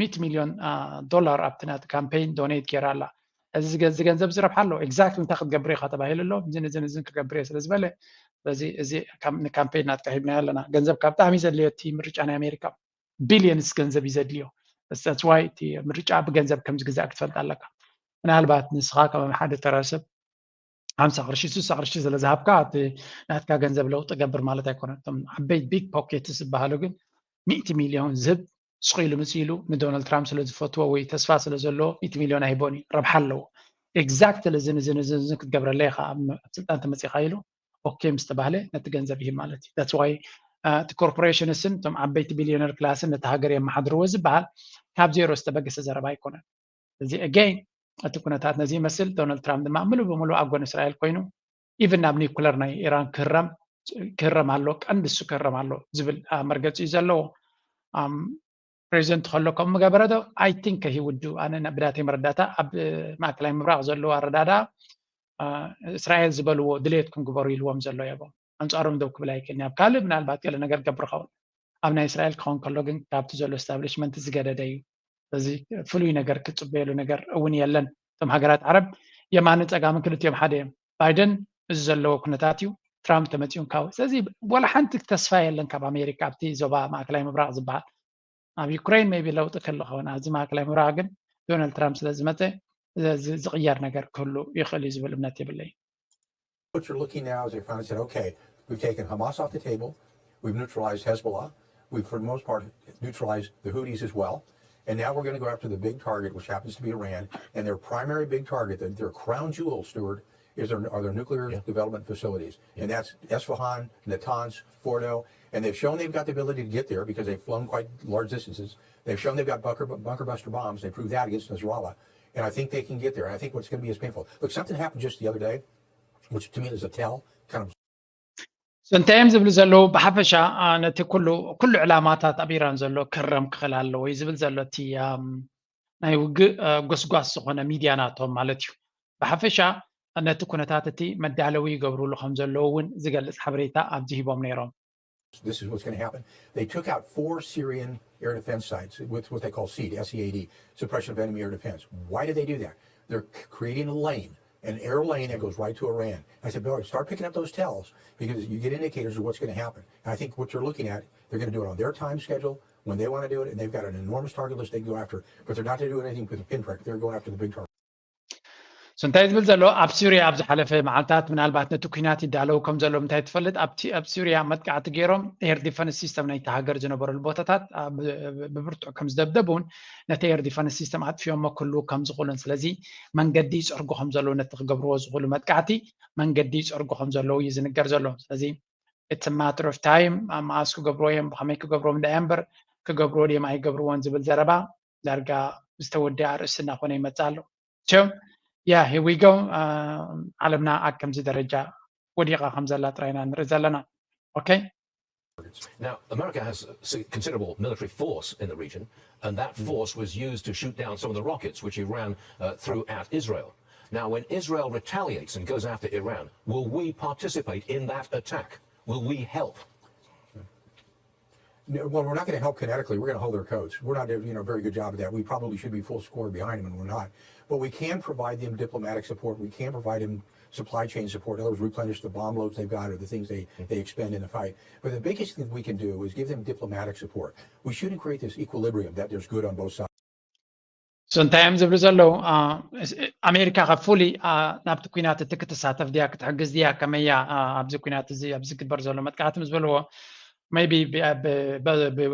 ሚእቲ ሚልዮን ዶላር ኣብቲ ናቲ ካምፔይን ዶኔት ገይራ ኣላ። እዚ ገንዘብ ዝረብሓ ኣሎ። ኤግዛክትሊ እንታይ ክትገብር ኢኻ ተባሂሉ ኣሎ። እዚን እዚን እዚን ክገብር እየ ስለ ዝበለ በዚ እዚ ንካምፔይን ናትካ ሂብናዮ ኣለና። ገንዘብ ካብ ብጣዕሚ ዘድልዮ እቲ ምርጫ ናይ ኣሜሪካ ቢልዮንስ ገንዘብ እዩ ዘድልዮ። ዋይ እቲ ምርጫ ብገንዘብ ከም ዝግዛእ ክትፈልጥ ኣለካ። ምናልባት ንስኻ ከም ሓደ ተራ ሰብ ሓምሳ ቅርሺ ስሳ ቅርሺ ስለ ዝሃብካ እቲ ናትካ ገንዘብ ለውጢ ገብር ማለት ኣይኮነን። እቶም ዓበይቲ ቢግ ፖኬትስ ዝበሃሉ ግን ሚእቲ ሚልዮን ዝህብ ስቕ ኢሉ ምፅ ኢሉ ንዶናልድ ትራምፕ ስለ ዝፈትዎ ወይ ተስፋ ስለ ዘለዎ ሚእቲ ሚልዮን ኣይቦን እዩ ረብሓ ኣለዎ። ኤግዛክትሊ እዝን እዝን እዝን ክትገብረለይ ኢኻ ኣብ ስልጣን ተመፂኻ ኢሉ ኦኬ ምስ ተባህለ ነቲ ገንዘብ ይህብ ማለት እዩ። ዳትስ ዋይ እቲ ኮርፖሬሽንስን እቶም ዓበይቲ ቢልዮነር ክላስን ነቲ ሃገር የመሓድርዎ ዝበሃል ካብ ዜሮ ዝተበገሰ ዘረባ ኣይኮነን። እዚ ኣገይን እቲ ኩነታት ነዚ ይመስል። ዶናልድ ትራምፕ ድማ ምሉእ ብምሉእ ኣብ ጎኒ እስራኤል ኮይኑ ኢቭን ናብ ኒኩለር ናይ ኢራን ክህረም ክህረም ኣሎ፣ ቀንዲ እሱ ክህረም ኣሎ ዝብል መርገፂ እዩ ዘለዎ። ፕሬዚደንት ከሎ ከምኡ ምገበረ ዶ? ኣይ ቲንክ ሂውዱ ኣነ ብዳተይ መረዳታ ኣብ ማእከላይ ምብራቕ ዘለዎ ኣረዳዳ እስራኤል ዝበልዎ ድሌትኩም ግበሩ ኢልዎም ዘሎ የቦ ኣንፃሮም ደው ክብል ኣይክእልን ኣብ ካልእ ምናልባት ገለ ነገር ገብር ኸውን ኣብ ናይ እስራኤል ክኸውን ከሎ ግን ካብቲ ዘሎ ስታብሊሽመንት ዝገደደ እዩ። ስለዚ ፍሉይ ነገር ክፅበየሉ ነገር እውን የለን። እቶም ሃገራት ዓረብ የማንን ፀጋምን ክልቲኦም ሓደ እዮም። ባይደን እዚ ዘለዎ ኩነታት እዩ። ትራምፕ ተመፂኡ እንካዊ ስለዚ ወላ ሓንቲ ተስፋ የለን ካብ ኣሜሪካ ኣብቲ ዞባ ማእከላይ ምብራቕ ዝበሃል ኣብ ዩክሬን ሜቢ ለውጢ ክህሉ ኸውን ኣብዚ ማእከላይ ምብራቕ ግን ዶናልድ ትራምፕ ስለ ዝመፀ ዝቕየር ነገር ክህሉ ይኽእል እዩ ዝብል እምነት የብለይ። What you're looking now is they finally said, okay, we've taken Hamas off the table, we've neutralized Hezbollah, we've for the most part neutralized the Houthis as well, and now we're going to go after the big target, which happens to be Iran, and their primary big target, their crown jewel, Stewart, is there are their nuclear yeah. development facilities, yeah. and that's Esfahan, Natanz, Fordo, and they've shown they've got the ability to get there because they've flown quite large distances. They've shown they've got bunker, bunker buster bombs. They proved that against Nasrallah, and I think they can get there. And I think what's going to be as painful. Look, something happened just the other day, which to me is a tell. Kind of. So እንታይ እዮም ዝብሉ ዘለዉ ብሓፈሻ ነቲ ኩሉ ኩሉ ዕላማታት ኣብ ኢራን ዘሎ ክረም ክኽእል ኣለዎ እዩ ዝብል ዘሎ እቲ ናይ ውግእ ጎስጓስ ዝኾነ ሚድያ ናቶም ማለት እዩ። ብሓፈሻ ነቲ ኩነታት እቲ መዳለዊ ይገብርሉ ከም ዘለዉ እውን ዝገልፅ ሓበሬታ ኣብዚ ሂቦም ነይሮም። This is what's going to happen. They took out four Syrian air defense sites with what they call SEAD, S E A D, suppression of enemy air defense. Why did they do that? They're creating a lane, an air lane that goes right to Iran. I said, Bill, start picking up those tells because you get indicators of what's going to happen. And I think what you're looking at, they're going to do it on their time schedule when they want to do it, and they've got an enormous target list they can go after, but they're not going to do anything with a pinprick. They're going after the big target. So እንታይ ዝብል ዘሎ ኣብ ሱርያ ኣብ ዝሓለፈ መዓልታት ምናልባት ነቲ ኩናት ይዳለው ከም ዘለዉ እንታይ ትፈልጥ ኣብቲ ኣብ ሱርያ መጥቃዕቲ ገይሮም ኤር ዲፈንስ ሲስተም ናይቲ ሃገር ዝነበረሉ ቦታታት ብብርቱዕ ከም ዝደብደቡን ነቲ ኤር ዲፈንስ ሲስተም ኣጥፊኦሞ ክህልዉ ከም ዝኽእሉን ስለዚ መንገዲ ይፀርጉ ከም ዘለዉ ነቲ ክገብርዎ ዝኽእሉ መጥቃዕቲ መንገዲ ይፀርጉ ከም ዘለዉ እዩ ዝንገር ዘሎ። ስለዚ it's matter of time መዓስ ክገብርዎ እዮም ብኸመይ ክገብርዎም እንዳ እምበር ክገብርዎ ድዮም ኣይገብርዎን ዝብል ዘረባ ዳርጋ ዝተወደኣ ኣርእስቲ እናኾነ ይመፅእ ኣሎ። So yeah, here we go. ዓለምና ኣብ ከምዚ ደረጃ ወዲቓ ከም ዘላ ጥራይና ንርኢ ዘለና። Okay? Now, America has considerable military force in the region, and that force was used to shoot down some of the rockets which Iran uh, threw at Israel. Now, when Israel retaliates and goes after Iran, will we participate in that attack? Will we help? Well, we're not going to help kinetically. We're going to hold their coats. We're not doing a very good job of that. We probably should be full score behind them, and we're not. But we can provide them diplomatic support. We can provide them supply chain support. In other words, replenish the bomb loads they've got or the things they, they expend in the fight. But the biggest thing we can do is give them diplomatic support. We shouldn't create this equilibrium that there's good on both sides. So እንታይ እዮም ዝብሉ ዘለዉ? ኣሜሪካ ከ ፉሊ ናብቲ ኩናት እቲ ክትሳተፍ ድያ ክትሕግዝ ድያ ከመያ ኣብዚ ኩናት እዚ ኣብዚ ዝግበር ዘሎ መጥቃዕቲ ምስ በልዎ maybe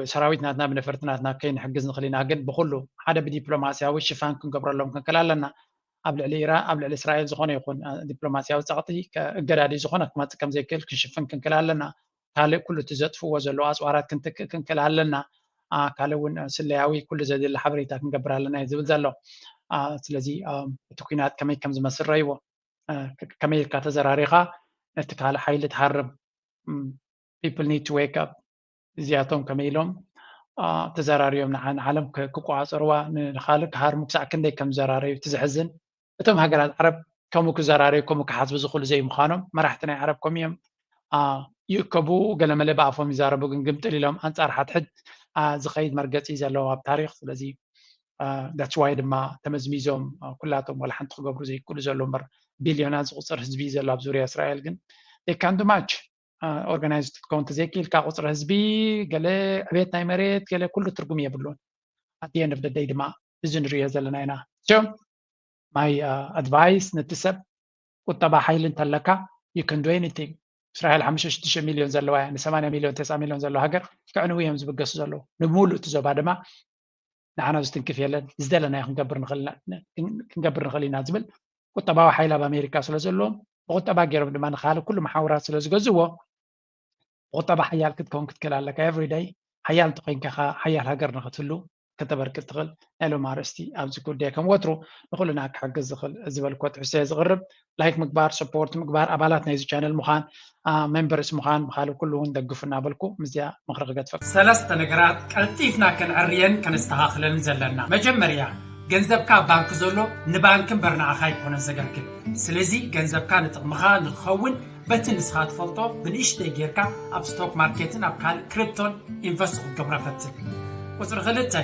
ብሰራዊት ናትና ብነፈርቲ ናትና ከይንሕግዝ ንኽእል ኢና፣ ግን ብኩሉ ሓደ ብዲፕሎማስያዊ ሽፋን ክንገብረሎም ክንክእል ኣለና። ኣብ ልዕሊ ኢራን ኣብ ልዕሊ እስራኤል ዝኾነ ይኹን ዲፕሎማስያዊ ጸቕጢ እገዳ ድዩ ዝኾነ ክመጽእ ከም ዘይክእል ክንሽፍን ክንክእል ኣለና። ካልእ ኩሉ እቲ ዘጥፍዎ ዘለዉ ኣጽዋራት ክንትክእ ክንክእል ኣለና። ካልእ እውን ስለያዊ ኩሉ ዘድሊ ሓበሬታ ክንገብር ኣለና እዩ ዝብል ዘሎ። ስለዚ እቲ ኩናት ከመይ ከም ዝመስል ረይዎ፣ ከመይ ኢልካ ተዘራሪኻ ነቲ ካልእ ሓይሊ ትሃርም። People need to wake up። እዚኣቶም ከመይ ኢሎም ተዘራርዮም ንዓለም ክቆፃፀርዋ፣ ንካልእ ክሃርሙ ክሳዕ ክንደይ ከም ዘራረዩ እቲ ዘሕዝን። እቶም ሃገራት ዓረብ ከምኡ ክዘራረዩ፣ ከምኡ ክሓስቡ ዝኽእሉ ዘይምዃኖም፣ መራሕቲ ናይ ዓረብ ከምኡ እዮም። ይእከቡ፣ ገለመለ ብኣፎም ይዛረቡ፣ ግን ግምጥል ኢሎም ኣንፃር ሓድሕድ ዝኸይድ መርገፂ እዩ ዘለዎም ኣብ ታሪክ። ስለዚ that's why ድማ ተመዝሚዞም ኩላቶም ዋላ ሓንቲ ክገብሩ ዘይክእሉ ዘሎ እምበር፣ ቢልዮናት ዝቁፅር ህዝቢ እዩ ዘሎ ኣብ ዙርያ እስራኤል። ግን they can do much። Organized ክትከውን ተዘይክኢልካ፣ ቁፅሪ ህዝቢ፣ ገለ ዕቤት ናይ መሬት፣ ገለ ኩሉ ትርጉም የብሉን። At the end of the day ድማ እዚ ንሪኦ ዘለና ኢና። My advice ነቲ ሰብ፣ ቁጠባ ሓይሊ እንተለካ you can do anything። እስራኤል ሓሙሽተ ሽዱሽተ ሚልዮን ዘለዋ እያ፣ ን ሰማንያ ሚልዮን ተስዓ ሚልዮን ዘለዋ ሃገር ክዕንው እዮም ዝብገሱ ዘለዉ። ንምሉእ እቲ ዞባ ድማ ንዓና ዝትንክፍ የለን፣ ዝደለናዮ ክንገብር ንኽእል ኢና ዝብል ቁጠባዊ ሓይሊ ኣብ ኣሜሪካ ስለ ዘለዎም፣ ብቁጠባ ገይሮም ድማ ንካልእ ኩሉ መሓውራት ስለ ዝገዝእዎ፣ ብቁጠባ ሓያል ክትከውን ክትክእል ኣለካ። Every day ሓያል እንተኮይንካ ኢኻ ሓያል ሃገር ንክትህሉ ከተበርክት ትኽእል። ናይ ሎም ኣርእስቲ ኣብዚ ጉዳይ ከም ወትሩ ንኩልና ክሕግዝ ዝኽእል ዝበልኮ ትሕዝቶ እየ ዝቕርብ። ላይክ ምግባር፣ ሰፖርት ምግባር፣ ኣባላት ናይዚ ቻነል ምዃን፣ ሜምበርስ ምዃን፣ ብካልእ ኩሉ እውን ደግፉ እናበልኩ ምስዚኣ ምኽሪ ክገድፈኩም። ሰለስተ ነገራት ቀልጢፍና ከነዕርየን ከነስተኻኽለን ዘለና። መጀመርያ፣ ገንዘብካ ኣብ ባንክ ዘሎ ንባንክ እምበር ንዓኻ ኣይኮነን ዘገልግል። ስለዚ ገንዘብካ ንጥቕምኻ ንክኸውን በቲ ንስኻ ትፈልጦ ብንእሽተይ ጌርካ ኣብ ስቶክ ማርኬትን ኣብ ካልእ ክሪፕቶን ኢንቨስት ክትገብሮ ፈትን። ቁፅሪ ክልተ፣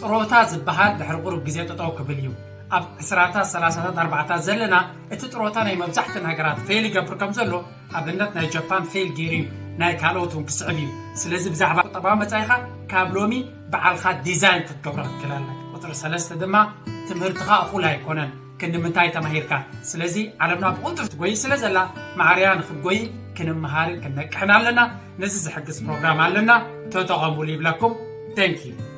ጥሮታ ዝበሃል ድሕሪ ቁሩብ ግዜ ጠጠው ክብል እዩ። ኣብ ዕስራታት፣ ሰላሳታት፣ ኣርባዕታት ዘለና እቲ ጥሮታ ናይ መብዛሕትእን ሃገራት ፌል ይገብር ከም ዘሎ ኣብነት ናይ ጃፓን ፌል ገይሩ እዩ፣ ናይ ካልኦት እውን ክስዕብ እዩ። ስለዚ ብዛዕባ ቁጠባዊ መጻኢኻ ካብ ሎሚ ባዕልኻ ዲዛይን ክትገብሮ ክትክእል ኣለካ። ቁፅሪ ሰለስተ ድማ ትምህርትኻ እኹል ኣይኮነን። ክንዲ ምንታይ ተማሂርካ? ስለዚ ዓለምና ብቕልጡፍ ትጎይ ስለ ዘላ ማዕርያ ንክትጎይ ክንምሃርን ክንነቅሕን ኣለና። ነዚ ዝሕግዝ ፕሮግራም ኣለና፣ ተጠቐሙሉ ይብለኩም። Thank you።